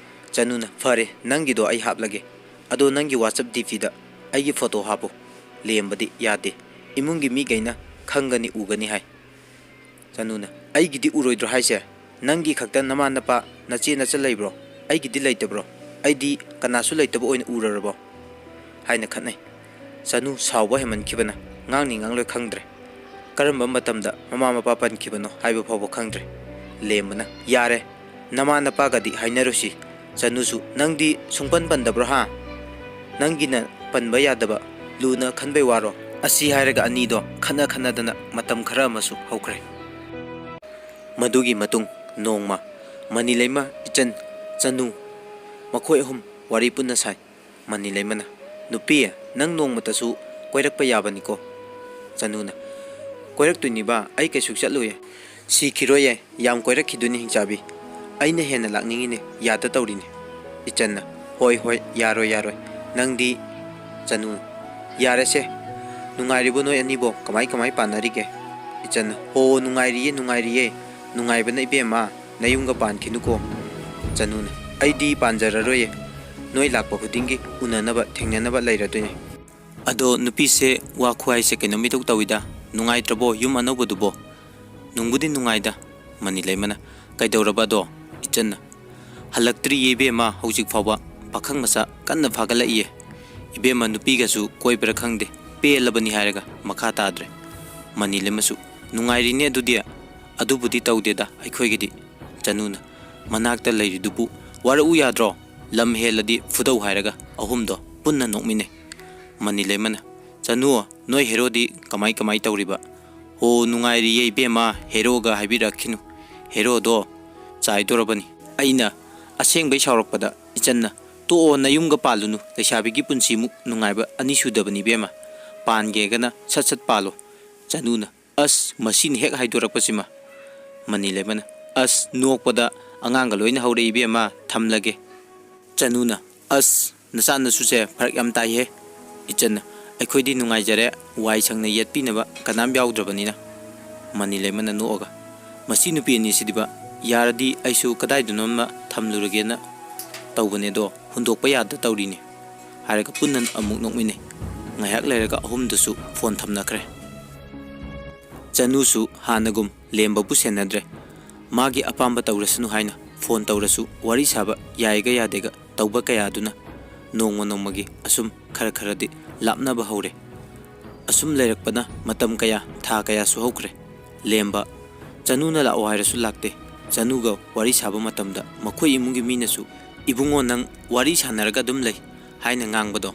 ꯆꯅꯨꯅ, "ꯐꯔꯦ, ꯅꯪꯒꯤꯗꯣ ꯑꯩ ꯍꯥꯞꯂꯒꯦ꯫ ꯑꯗꯣ ꯅꯪꯒꯤ WhatsApp DPꯗ ꯑꯩꯒꯤ ꯐꯣꯇꯣ ꯍꯥꯞꯄꯨ"꯫ ꯂꯦꯝꯕꯗꯤ ꯌꯥꯗꯦ꯫ "ꯏꯃꯨꯡꯒꯤ ꯃꯤꯈꯩꯅ ꯈꯪꯒꯅꯤ, ꯎꯒꯅꯤ" ꯍꯥꯏ꯫ ꯆꯅꯨꯅ, "ꯑꯩꯒꯤꯗꯤ ꯎꯔꯣꯏꯗ꯭ꯔꯣ ꯍꯥꯏꯁꯦ? ꯅꯪꯒꯤ ꯈꯛꯇ ꯅꯃꯥ ꯅꯄꯥ, ꯅꯆꯦ ꯅꯆꯜ ꯂꯩꯕ꯭ꯔꯣ? ꯑꯩꯒꯤꯗꯤ ꯂꯩꯇꯕ꯭ꯔꯣ? ꯑꯩꯗꯤ ꯀꯅꯥꯁꯨ ꯂꯩꯇꯕ ꯑꯣꯏꯅ ꯎꯔꯔꯕꯣ?" ꯍꯥꯏꯅ ꯈꯠꯅꯩ꯫ ꯆꯅꯨ ꯁꯥꯎꯕ ꯍꯦꯟꯃꯟꯈꯤꯕꯅ ꯉꯥꯡꯅꯤ ꯉꯥꯡꯂꯣꯏ ꯈꯪꯗ꯭ꯔꯦ꯫ ꯀꯔꯝꯕ ꯃꯇꯝꯗ ꯃꯃꯥ ꯃꯄꯥ ꯄꯟꯈꯤꯕꯅꯣ ꯍꯥꯏꯕ ꯐꯥꯎꯕ ꯈꯪꯗ꯭ꯔꯦ꯫ ꯂꯦꯝꯕꯅ, "ꯌꯥꯔꯦ, ꯅꯃꯥ ꯅꯄꯥꯒꯗꯤ ꯍꯥꯏꯅꯔꯨꯁꯤ꯫ ꯆꯅꯨꯁꯨ, ꯅꯪꯗꯤ ꯁꯨꯡꯄꯟ ꯄꯟꯗꯕ꯭ꯔꯣ ꯍꯥ? ꯅꯪꯒꯤꯅ ꯄꯟꯕ ꯌꯥꯗꯕ ꯂꯨꯅ ꯈꯟꯕꯩ ꯋꯥꯔꯣ?" ꯑꯁꯤ ꯍꯥꯏꯔꯒ ꯑꯅꯤꯗꯣ ꯈꯠꯅ ꯈꯠꯅꯗꯅ ꯃꯇꯝ ꯈꯔ ꯑꯃꯁꯨ ꯍꯧꯈ꯭ꯔꯦ꯫ ꯃꯗꯨꯒꯤ ꯃꯇꯨꯡ ꯅꯣꯡꯃ ꯃꯅꯤꯂꯩꯃ, ꯏꯆꯟ, ꯆꯅꯨ ꯃꯈꯣꯏ ꯑꯍꯨꯝ ꯋꯥꯔꯤ ꯄꯨꯟꯅ ꯁꯥꯏ꯫ ꯃꯅꯤꯂꯩꯃꯅ, "ꯅꯨꯄꯤ, ꯅꯪ ꯅꯣꯡꯃꯇꯁꯨ ꯀꯣꯏꯔꯛꯄ ꯌꯥꯕꯅꯤꯀꯣ"꯫ ꯆꯅꯨꯅ, "ꯀꯣꯏꯔꯛꯇꯣꯏꯅꯤꯕ, ꯑꯩ ꯀꯩꯁꯨ ꯆꯠꯂꯣꯏꯌꯦ"꯫ "ꯁꯤꯈꯤꯔꯣꯏꯌꯦ, ꯌꯥꯝ ꯀꯣꯏꯔꯛꯈꯤꯗꯣꯏꯅꯤ ꯍꯤꯡꯆꯥꯕꯤ꯫ ꯑꯩꯅ ꯍꯦꯟꯅ ꯂꯥꯛꯅꯤꯡꯉꯤꯅꯦ, ꯌꯥꯗ ꯇꯧꯔꯤꯅꯦ"꯫ ꯏꯆꯟꯅ, "ꯍꯣꯏ ꯍꯣꯏ, ꯌꯥꯔꯣꯏ ꯌꯥꯔꯣꯏ, ꯅꯪꯗꯤ"꯫ ꯆꯅꯨ, "ꯌꯥꯔꯦꯁꯦ, ꯅꯨꯡꯉꯥꯏꯔꯤꯕꯣ ꯅꯣꯏ ꯑꯅꯤꯕꯣ? ꯀꯃꯥꯏ ꯀꯃꯥꯏ ꯄꯥꯟꯅꯔꯤꯒꯦ?" ꯏꯆꯟꯅ, "ꯍꯣ, ꯅꯨꯡꯉꯥꯏꯔꯤꯌꯦ ꯅꯨꯡꯉꯥꯏꯔꯤꯌꯦ, ꯅꯨꯡꯉꯥꯏꯕꯅ ꯏꯕꯦꯝꯃ, ꯅꯌꯨꯝꯒ ꯄꯥꯟꯈꯤꯅꯨꯀꯣ"꯫ ꯆꯅꯨꯅ, "ꯑꯩꯗꯤ ꯄꯥꯟꯖꯔꯔꯣꯏꯌꯦ, ꯅꯣꯏ ꯂꯥꯛꯄ ꯈꯨꯗꯤꯡꯒꯤ ꯎꯅꯅꯕ ꯊꯦꯡꯅꯅꯕ ꯂꯩꯔꯗꯣꯏꯅꯦ"꯫ "ꯑꯗꯣ ꯅꯨꯄꯤꯁꯦ ꯋꯥ ꯈꯨꯍꯥꯏꯁꯦ ꯀꯩꯅꯣꯝ ꯏꯇꯧ ꯇꯧꯏꯗ, ꯅꯨꯡꯉꯥꯏꯇ꯭ꯔꯕꯣ ꯌꯨꯝ ꯑꯅꯧꯕꯗꯨꯕꯣ?" "ꯅꯨꯡꯕꯨꯗꯤ ꯅꯨꯡꯉꯥꯏꯗ"꯫ ꯃꯅꯤꯂꯩꯃꯅ, "ꯀꯩꯗꯧꯔꯕ ꯑꯗꯣ?" ꯏꯆꯟꯅ, "ꯍꯜꯂꯛꯇ꯭ꯔꯤꯌꯦ ꯏꯕꯦꯝꯃ, ꯍꯧꯖꯤꯛ ꯐꯥꯎꯕ ꯄꯥꯈꯪ ꯃꯆꯥ ꯀꯟꯅ ꯐꯥꯒꯠꯂꯛꯏꯌꯦ꯫ ꯏꯕꯦꯝꯃ ꯅꯨꯄꯤꯒꯁꯨ ꯀꯣꯏꯕ꯭ꯔꯥ ꯈꯪꯗꯦ, ꯄꯦꯜꯂꯕꯅꯤ" ꯍꯥꯏꯔꯒ ꯃꯈꯥ ꯇꯥꯗ꯭ꯔꯦ꯫ ꯃꯅꯤꯂꯩꯃꯁꯨ, "ꯅꯨꯡꯉꯥꯏꯔꯤꯅꯦ ꯑꯗꯨꯗꯤ?" "ꯑꯗꯨꯕꯨꯗꯤ ꯇꯧꯗꯦꯗ ꯑꯩꯈꯣꯏꯒꯤꯗꯤ꯫" ꯆꯅꯨꯅ, "ꯃꯅꯥꯛꯇ ꯂꯩꯔꯤꯗꯨꯕꯨ ꯋꯥꯔꯛꯎ ꯌꯥꯗ꯭ꯔꯣ? ꯂꯝ ꯍꯦꯜꯂꯗꯤ ꯐꯨꯗꯧ" ꯍꯥꯏꯔꯒ ꯑꯍꯨꯝꯗꯣ ꯄꯨꯟꯅ ꯅꯣꯛꯃꯤꯟꯅꯩ꯫ ꯃꯅꯤꯂꯩꯃꯅ, "ꯆꯅꯨ, ꯅꯣꯏ ꯍꯦꯔꯣꯗꯤ ꯀꯃꯥꯏ ꯀꯃꯥꯏ ꯇꯧꯔꯤꯕ?" "ꯍꯣ, ꯅꯨꯡꯉꯥꯏꯔꯤꯌꯦ ꯏꯕꯦꯝꯃ, ꯍꯦꯔꯣꯒ ꯍꯥꯏꯕꯤꯔꯛꯈꯤꯅꯨ꯫ ꯍꯦꯔꯣꯗꯣ ꯆꯥꯏꯗꯣꯔꯕꯅꯤ꯫ ꯑꯩꯅ ꯑꯁꯦꯡꯕꯩ ꯁꯥꯎꯔꯛꯄꯗ ꯏꯆꯟꯅ, 'ꯇꯣꯛꯑꯣ, ꯅꯌꯨꯝꯒ ꯄꯥꯜꯂꯨꯅꯨ, ꯂꯩꯁꯥꯕꯤꯒꯤ ꯄꯨꯟꯁꯤꯃꯨꯛ ꯅꯨꯡꯉꯥꯏꯕ ꯑꯅꯤꯁꯨꯗꯕꯅꯤ ꯏꯕꯦꯝꯃ꯫ ꯄꯥꯟꯒꯦꯒꯅ ꯁꯠ ꯁꯠ ꯄꯥꯜꯂꯣ.'" ꯆꯅꯨꯅ, "ꯑꯁ, ꯃꯁꯤꯅ ꯍꯦꯛ ꯍꯥꯏꯗꯣꯔꯛꯄꯁꯤꯃ!" ꯃꯅꯤꯂꯩꯃꯅ, "ꯑꯁ, ꯅꯣꯛꯄꯗ ꯑꯉꯥꯡꯒ ꯂꯣꯏꯅ ꯍꯧꯔꯛꯏ ꯏꯕꯦꯝꯃ, ꯊꯝꯂꯒꯦ꯫" ꯆꯅꯨꯅ, "ꯑꯁ, ꯅꯆꯥ ꯅꯁꯨꯁꯦ ꯐꯔꯛ ꯌꯥꯝ ꯇꯥꯏꯍꯦ꯫" ꯏꯆꯟꯅ, "ꯑꯩꯈꯣꯏꯗꯤ ꯅꯨꯡꯉꯥꯏꯖꯔꯦ, ꯋꯥꯏ ꯁꯪꯅ ꯌꯦꯠꯄꯤꯅꯕ ꯀꯅꯥꯝ ꯌꯥꯎꯗ꯭ꯔꯕꯅꯤꯅ꯫" ꯃꯅꯤꯂꯩꯃꯅ ꯅꯣꯛꯑꯒ, "ꯃꯁꯤ ꯅꯨꯄꯤ ꯑꯅꯤꯁꯤꯗꯤꯕ, ꯌꯥꯔꯗꯤ ꯑꯩꯁꯨ ꯀꯗꯥꯏꯗꯅꯣꯝꯃ ꯊꯝꯂꯨꯔꯒꯦꯅ ꯇꯧꯕꯅꯦ, ꯑꯗꯣ ꯍꯨꯟꯗꯣꯛꯄ ꯌꯥꯗ ꯇꯧꯔꯤꯅꯦ," ꯍꯥꯏꯔꯒ ꯄꯨꯟꯅ ꯑꯃꯨꯛ ꯅꯣꯛꯃꯤꯟꯅꯩ꯫ ꯉꯥꯏꯍꯥꯛ ꯂꯩꯔꯒ ꯑꯍꯨꯝꯗꯨꯁꯨ ꯐꯣꯟ ꯊꯝꯅꯈ꯭ꯔꯦ꯫ ꯆꯅꯨꯁꯨ ꯍꯥꯟꯅꯒꯨꯝ ꯂꯦꯝꯕꯕꯨ ꯁꯦꯟꯅꯗ꯭ꯔꯦ꯫ ꯃꯥꯒꯤ ꯑꯄꯥꯝꯕ ꯇꯧꯔꯁꯅꯨ ꯍꯥꯏꯅ ꯐꯣꯟ ꯇꯧꯔꯁꯨ ꯋꯥꯔꯤ ꯁꯥꯕ ꯌꯥꯏꯒ ꯌꯥꯗꯦꯒ ꯇꯧꯕ ꯀꯌꯥꯗꯨꯅ ꯅꯣꯡꯃ ꯅꯣꯡꯃꯒꯤ ꯑꯁꯨꯝ ꯈꯔ ꯈꯔꯗꯤ ꯂꯥꯞꯅꯕ ꯍꯧꯔꯦ꯫ ꯑꯁꯨꯝ ꯂꯩꯔꯛꯄꯅ ꯃꯇꯝ ꯀꯌꯥ, ꯊꯥ ꯀꯌꯥꯁꯨ ꯍꯧꯈ꯭ꯔꯦ꯫ ꯂꯦꯝꯕ, ꯆꯅꯨꯅ ꯂꯥꯛꯑꯣ ꯍꯥꯏꯔꯁꯨ ꯂꯥꯛꯇꯦ꯫ ꯆꯅꯨꯒ ꯋꯥꯔꯤ ꯁꯥꯕ ꯃꯇꯝꯗ ꯃꯈꯣꯏ ꯏꯃꯨꯡꯒꯤ ꯃꯤꯅꯁꯨ, "ꯏꯕꯨꯡꯉꯣ, ꯅꯪ ꯋꯥꯔꯤ ꯁꯥꯟꯅꯔꯒ ꯑꯗꯨꯝ ꯂꯩ" ꯍꯥꯏꯅ ꯉꯥꯡꯕꯗꯣ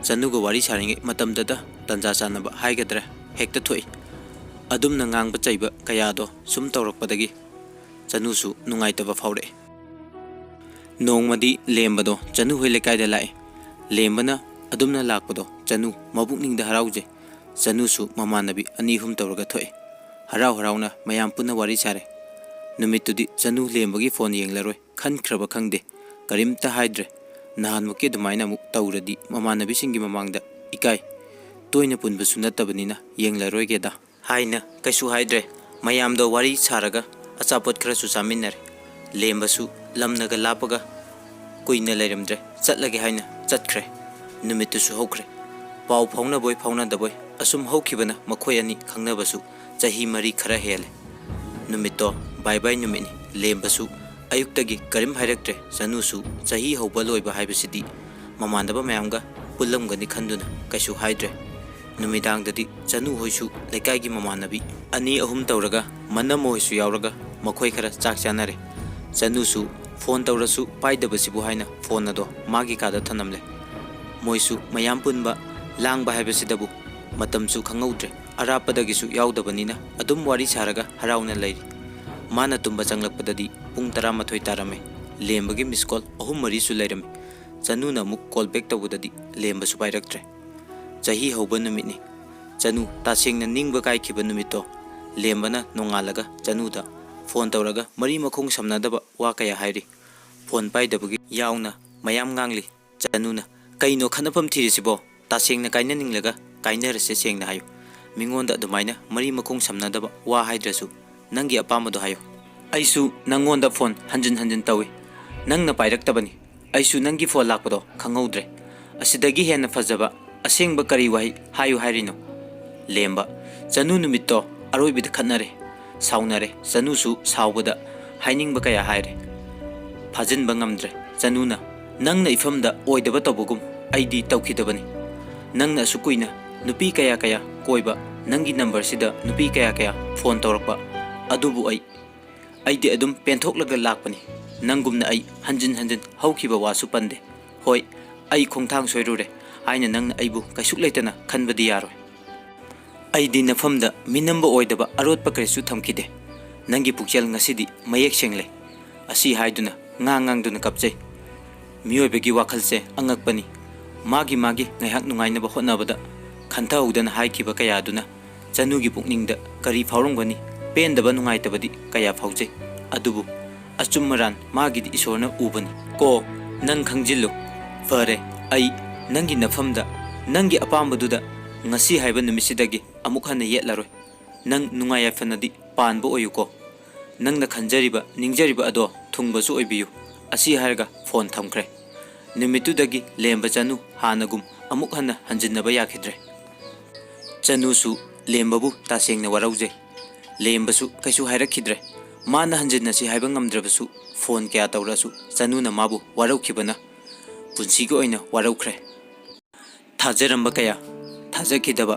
ꯆꯅꯨꯒ ꯋꯥꯔꯤ ꯁꯥꯔꯤꯉꯩ ꯃꯇꯝꯗꯇ ꯇꯟꯖꯥ ꯆꯥꯟꯅꯕ ꯍꯥꯏꯒꯗ꯭ꯔꯥ ꯍꯦꯛꯇ ꯊꯣꯛꯏ꯫ ꯑꯗꯨꯝꯅ ꯉꯥꯡꯕ ꯆꯩꯕ ꯀꯌꯥꯗꯣ ꯁꯨꯝ ꯇꯧꯔꯛꯄꯗꯒꯤ ꯆꯅꯨꯁꯨ ꯅꯨꯡꯉꯥꯏꯇꯕ ꯐꯥꯎꯔꯛꯑꯦ꯫ ꯅꯣꯡꯃꯗꯤ ꯂꯦꯝꯕꯗꯣ ꯆꯅꯨ ꯍꯣꯏ ꯂꯩꯀꯥꯏꯗ ꯂꯥꯛꯑꯦ꯫ ꯂꯦꯝꯕꯅ ꯑꯗꯨꯝꯅ ꯂꯥꯛꯄꯗꯣ ꯆꯅꯨ ꯃꯕꯨꯛꯅꯤꯡꯗ ꯍꯔꯥꯎꯖꯩ꯫ ꯆꯅꯨꯁꯨ ꯃꯃꯥꯟꯅꯕꯤ ꯑꯅꯤ ꯑꯍꯨꯝ ꯇꯧꯔꯒ ꯊꯣꯛꯑꯦ꯫ ꯍꯔꯥꯎ ꯍꯔꯥꯎꯅ ꯃꯌꯥꯝ ꯄꯨꯟꯅ ꯋꯥꯔꯤ ꯁꯥꯔꯦ꯫ ꯅꯨꯃꯤꯠꯇꯨꯗꯤ ꯆꯅꯨ ꯂꯦꯝꯕꯒꯤ ꯐꯣꯟ ꯌꯦꯡꯂꯔꯣꯏ ꯈꯟꯈ꯭ꯔꯕ ꯈꯪꯗꯦ꯫ ꯀꯔꯤꯝꯇ ꯍꯥꯏꯗ꯭ꯔꯦ꯫ ꯅꯍꯥꯟꯃꯨꯛꯀꯤ ꯑꯗꯨꯃꯥꯏꯅ ꯑꯃꯨꯛ ꯇꯧꯔꯗꯤ ꯃꯃꯥꯟꯅꯕꯤꯁꯤꯡꯒꯤ ꯃꯃꯥꯡꯗ ꯏꯀꯥꯏ꯫ ꯇꯣꯏꯅ ꯄꯨꯟꯕꯁꯨ ꯅꯠꯇꯕꯅꯤꯅ ꯌꯦꯡꯂꯔꯣꯏꯒꯦꯗ ꯍꯥꯏꯅ ꯀꯩꯁꯨ ꯍꯥꯏꯗ꯭ꯔꯦ꯫ ꯃꯌꯥꯝꯗꯣ ꯋꯥꯔꯤ ꯁꯥꯔꯒ ꯑꯆꯥꯄꯣꯠ ꯈꯔꯁꯨ ꯆꯥꯃꯤꯟꯅꯔꯦ꯫ ꯂꯦꯝꯕꯁꯨ ꯂꯝꯅꯒ ꯂꯥꯞꯄꯒ ꯀꯨꯏꯅ ꯂꯩꯔꯝꯗ꯭ꯔꯦ, ꯆꯠꯂꯒꯦ ꯍꯥꯏꯅ ꯆꯠꯈ꯭ꯔꯦ꯫ ꯅꯨꯃꯤꯠꯇꯨꯁꯨ ꯍꯧꯈ꯭ꯔꯦ꯫ ꯄꯥꯎ ꯐꯥꯎꯅꯕꯣꯏ ꯐꯥꯎꯅꯗꯕꯣꯏ ꯑꯁꯨꯝ ꯍꯧꯈꯤꯕꯅ ꯃꯈꯣꯏ ꯑꯅꯤ ꯈꯪꯅꯕꯁꯨ ꯆꯍꯤ ꯃꯔꯤ ꯈꯔ ꯍꯦꯜꯂꯦ꯫ ꯅꯨꯃꯤꯠꯇꯣ ꯕꯥꯏ ꯕꯥꯏ ꯅꯨꯃꯤꯠꯅꯤ꯫ ꯂꯦꯝꯕꯁꯨ ꯑꯌꯨꯛꯇꯒꯤ ꯀꯔꯤꯝ ꯍꯥꯏꯔꯛꯇ꯭ꯔꯦ꯫ ꯆꯅꯨꯁꯨ ꯆꯍꯤ ꯍꯧꯕ ꯂꯣꯏꯕ ꯍꯥꯏꯕꯁꯤꯗꯤ ꯃꯃꯥꯟꯅꯕ ꯃꯌꯥꯝꯒ ꯄꯨꯜꯂꯝꯒꯅꯤ ꯈꯟꯗꯨꯅ ꯀꯩꯁꯨ ꯍꯥꯏꯗ꯭ꯔꯦ꯫ ꯅꯨꯃꯤꯗꯥꯡꯗꯗꯤ ꯆꯅꯨ ꯍꯣꯏꯁꯨ ꯂꯩꯀꯥꯏꯒꯤ ꯃꯃꯥꯟꯅꯕꯤ ꯑꯅꯤ ꯑꯍꯨꯝ ꯇꯧꯔꯒ ꯃꯅꯝꯃ ꯍꯣꯏꯁꯨ ꯌꯥꯎꯔꯒ ꯃꯈꯣꯏ ꯈꯔ ꯆꯥꯛ ꯆꯥꯅꯔꯦ꯫ ꯆꯅꯨꯁꯨ ꯐꯣꯟ ꯇꯧꯔꯁꯨ ꯄꯥꯏꯗꯕꯁꯤꯕꯨ ꯍꯥꯏꯅ ꯐꯣꯟ ꯑꯗꯣ ꯃꯥꯒꯤ ꯀꯥꯗ ꯊꯅꯝꯂꯦ꯫ ꯃꯣꯏꯁꯨ ꯃꯌꯥꯝ ꯄꯨꯟꯕ, ꯂꯥꯡꯕ ꯍꯥꯏꯕꯁꯤꯗꯕꯨ ꯃꯇꯝꯁꯨ ꯈꯪꯍꯧꯗ꯭ꯔꯦ꯫ ꯑꯔꯥꯞꯄꯗꯒꯤꯁꯨ ꯌꯥꯎꯗꯕꯅꯤꯅ ꯑꯗꯨꯝ ꯋꯥꯔꯤ ꯁꯥꯔꯒ ꯍꯔꯥꯎꯅ ꯂꯩꯔꯤ꯫ ꯃꯥꯅ ꯇꯨꯝꯕ ꯆꯪꯂꯛꯄꯗꯗꯤ ꯄꯨꯡ ꯇꯔꯥꯃꯥꯊꯣꯏ ꯇꯥꯔꯝꯃꯦ꯫ ꯂꯦꯝꯕꯒꯤ ꯃꯤꯁ ꯀꯣꯜ ꯑꯍꯨꯝ ꯃꯔꯤꯁꯨ ꯂꯩꯔꯝꯃꯤ꯫ ꯆꯅꯨꯅ ꯑꯃꯨꯛ ꯀꯣꯜ ꯕꯦꯛ ꯇꯧꯕꯗꯗꯤ ꯂꯦꯝꯕꯁꯨ ꯄꯥꯏꯔꯛꯇ꯭ꯔꯦ꯫ ꯆꯍꯤ ꯍꯧꯕ ꯅꯨꯃꯤꯠꯅꯤ꯫ ꯆꯅꯨ ꯇꯁꯦꯡꯅ ꯅꯤꯡꯕ ꯀꯥꯏꯈꯤꯕ ꯅꯨꯃꯤꯠꯇꯣ꯫ ꯂꯦꯝꯕꯅ ꯅꯣꯡꯉꯥꯜꯂꯒ ꯆꯅꯨꯗ ꯐꯣꯟ ꯇꯧꯔꯒ ꯃꯔꯤ ꯃꯈꯣꯡ ꯁꯝꯅꯗꯕ ꯋꯥ ꯀꯌꯥ ꯍꯥꯏꯔꯤ꯫ ꯐꯣꯟ ꯄꯥꯏꯗꯕꯒꯤ ꯌꯥꯎꯅ ꯃꯌꯥꯝ ꯉꯥꯡꯂꯤ꯫ ꯆꯅꯨꯅ, "ꯀꯩꯅꯣ ꯈꯠꯅꯐꯝ ꯊꯤꯔꯤꯁꯤꯕꯣ? ꯇꯁꯦꯡꯅ ꯀꯥꯏꯅꯅꯤꯡꯂꯒ ꯀꯥꯏꯅꯔꯁꯦ ꯁꯦꯡꯅ ꯍꯥꯏꯌꯨ꯫ ꯃꯤꯉꯣꯟꯗ ꯑꯗꯨꯃꯥꯏꯅ ꯃꯔꯤ ꯃꯈꯣꯡ ꯁꯝꯅꯗꯕ ꯋꯥ ꯍꯥꯏꯗ꯭ꯔꯁꯨ ꯅꯪꯒꯤ ꯑꯄꯥꯝꯕꯗꯣ ꯍꯥꯏꯌꯨ꯫ ꯑꯩꯁꯨ ꯅꯪꯉꯣꯟꯗ ꯐꯣꯟ ꯍꯟꯖꯤꯟ ꯍꯟꯖꯤꯟ ꯇꯧꯏ, ꯅꯪꯅ ꯄꯥꯏꯔꯛꯇꯕꯅꯤ꯫ ꯑꯩꯁꯨ ꯅꯪꯒꯤ ꯐꯣꯟ ꯂꯥꯛꯄꯗꯣ ꯈꯪꯍꯧꯗ꯭ꯔꯦ꯫ ꯑꯁꯤꯗꯒꯤ ꯍꯦꯟꯅ ꯐꯖꯕ ꯑꯁꯦꯡꯕ ꯀꯔꯤ ꯋꯥꯍꯩ ꯍꯥꯏꯌꯨ ꯍꯥꯏꯔꯤꯅꯣ?" ꯂꯦꯝꯕ, ꯆꯅꯨ ꯅꯨꯃꯤꯠꯇꯣ ꯑꯔꯣꯏꯕꯗ ꯈꯠꯅꯔꯦ, ꯁꯥꯎꯅꯔꯦ꯫ ꯆꯅꯨꯁꯨ ꯁꯥꯎꯕꯗ ꯍꯥꯏꯅꯤꯡꯕ ꯀꯌꯥ ꯍꯥꯏꯔꯦ꯫ ꯐꯥꯖꯤꯟꯕ ꯉꯝꯗ꯭ꯔꯦ꯫ ꯆꯅꯨꯅ, "ꯅꯪꯅ ꯏꯐꯝꯗ ꯑꯣꯏꯗꯕ ꯇꯧꯕꯒꯨꯝ ꯑꯩꯗꯤ ꯇꯧꯈꯤꯗꯕꯅꯤ꯫ ꯅꯪꯅ ꯑꯁꯨꯛ ꯀꯨꯏꯅ ꯅꯨꯄꯤ ꯀꯌꯥ ꯀꯌꯥ ꯀꯣꯏꯕ, ꯅꯪꯒꯤ ꯅꯝꯕꯔꯁꯤꯗ ꯅꯨꯄꯤ ꯀꯌꯥ ꯀꯌꯥ ꯐꯣꯟ ꯇꯧꯔꯛꯄ, ꯑꯗꯨꯕꯨ ꯑꯩ, ꯑꯩꯗꯤ ꯑꯗꯨꯝ ꯄꯦꯟꯊꯣꯛꯂꯒ ꯂꯥꯛꯄꯅꯤ꯫ ꯅꯪꯒꯨꯝꯅ ꯑꯩ ꯍꯟꯖꯤꯟ ꯍꯟꯖꯤꯟ ꯍꯧꯈꯤꯕ ꯋꯥꯁꯨ ꯄꯟꯗꯦ꯫ ꯍꯣꯏ, ꯑꯩ ꯈꯣꯡꯊꯥꯡ ꯁꯣꯏꯔꯨꯔꯦ ꯍꯥꯏꯅ ꯅꯪꯅ ꯑꯩꯕꯨ ꯀꯩꯁꯨꯛ ꯂꯩꯇꯅ ꯈꯟꯕꯗꯤ ꯌꯥꯔꯣꯏ꯫ ꯑꯩꯗꯤ ꯅꯐꯝꯗ ꯃꯤꯅꯝꯕ ꯑꯣꯏꯗꯕ ꯑꯔꯣꯠꯄ ꯀꯔꯤꯁꯨ ꯊꯝꯈꯤꯗꯦ꯫ ꯅꯪꯒꯤ ꯄꯨꯛꯆꯦꯜ ꯉꯁꯤꯗꯤ ꯃꯌꯦꯛ ꯁꯦꯡꯂꯦ"꯫ ꯑꯁꯤ ꯍꯥꯏꯗꯨꯅ ꯉꯥꯡ ꯉꯥꯡꯗꯨꯅ ꯀꯞꯆꯩ꯫ ꯃꯤꯑꯣꯏꯕꯒꯤ ꯋꯥꯈꯜꯁꯦ ꯑꯉꯛꯄꯅꯤ꯫ ꯃꯥꯒꯤ ꯃꯥꯒꯤ ꯉꯥꯏꯍꯥꯛ ꯅꯨꯡꯉꯥꯏꯅꯕ ꯍꯣꯠꯅꯕꯗ ꯈꯟꯊꯍꯧꯗꯅ ꯍꯥꯏꯈꯤꯕ ꯀꯌꯥ ꯑꯗꯨꯅ ꯆꯅꯨꯒꯤ ꯄꯨꯛꯅꯤꯡꯗ ꯀꯔꯤ ꯐꯥꯎꯔꯝꯒꯅꯤ? ꯄꯦꯟꯗꯕ ꯅꯨꯡꯉꯥꯏꯇꯕꯗꯤ ꯀꯌꯥ ꯐꯥꯎꯖꯩ꯫ ꯑꯗꯨꯕꯨ ꯑꯆꯨꯝ ꯑꯔꯥꯟ ꯃꯥꯒꯤꯗꯤ ꯏꯁꯣꯔꯅ ꯎꯕꯅꯤ꯫ ꯀꯣ, ꯅꯪ ꯈꯪꯖꯤꯜꯂꯨ꯫ ꯐꯔꯦ, ꯑꯩ ꯅꯪꯒꯤ ꯅꯐꯝꯗ, ꯅꯪꯒꯤ ꯑꯄꯥꯝꯕꯗꯨꯗ ꯉꯁꯤ ꯍꯥꯏꯕ ꯅꯨꯃꯤꯠꯁꯤꯗꯒꯤ ꯑꯃꯨꯛ ꯍꯟꯅ ꯌꯦꯠꯂꯔꯣꯏ꯫ ꯅꯪ ꯅꯨꯡꯉꯥꯏ ꯌꯥꯏꯐꯅꯗꯤ ꯄꯥꯟꯕ ꯑꯣꯏꯌꯨꯀꯣ꯫ ꯅꯪꯅ ꯈꯟꯖꯔꯤꯕ, ꯅꯤꯡꯖꯔꯤꯕ ꯑꯗꯣ ꯊꯨꯡꯕꯁꯨ ꯑꯣꯏꯕꯤꯌꯨ꯫ ꯑꯁꯤ ꯍꯥꯏꯔꯒ ꯐꯣꯟ ꯊꯝꯈ꯭ꯔꯦ꯫ ꯅꯨꯃꯤꯠꯇꯨꯗꯒꯤ ꯂꯦꯝꯕ ꯆꯅꯨ ꯍꯥꯟꯅꯒꯨꯝ ꯑꯃꯨꯛ ꯍꯟꯅ ꯍꯟꯖꯤꯟꯅꯕ ꯌꯥꯈꯤꯗ꯭ꯔꯦ꯫ ꯆꯅꯨꯁꯨ ꯂꯦꯝꯕꯕꯨ ꯇꯁꯦꯡꯅ ꯋꯥꯔꯧꯖꯩ꯫ ꯂꯦꯝꯕꯁꯨ ꯀꯩꯁꯨ ꯍꯥꯏꯔꯛꯈꯤꯗ꯭ꯔꯦ꯫ ꯃꯥꯅ ꯍꯟꯖꯤꯟꯅꯁꯤ ꯍꯥꯏꯕ ꯉꯝꯗ꯭ꯔꯕꯁꯨ ꯐꯣꯟ ꯀꯌꯥ ꯇꯧꯔꯛꯑꯁꯨ ꯆꯅꯨꯅ ꯃꯥꯕꯨ ꯋꯥꯔꯧꯈꯤꯕꯅ ꯄꯨꯟꯁꯤꯒꯤ ꯑꯣꯏꯅ ꯋꯥꯔꯧꯈ꯭ꯔꯦ꯫ ꯊꯥꯖꯔꯝꯕ ꯀꯌꯥ ꯊꯥꯖꯈꯤꯗꯕ,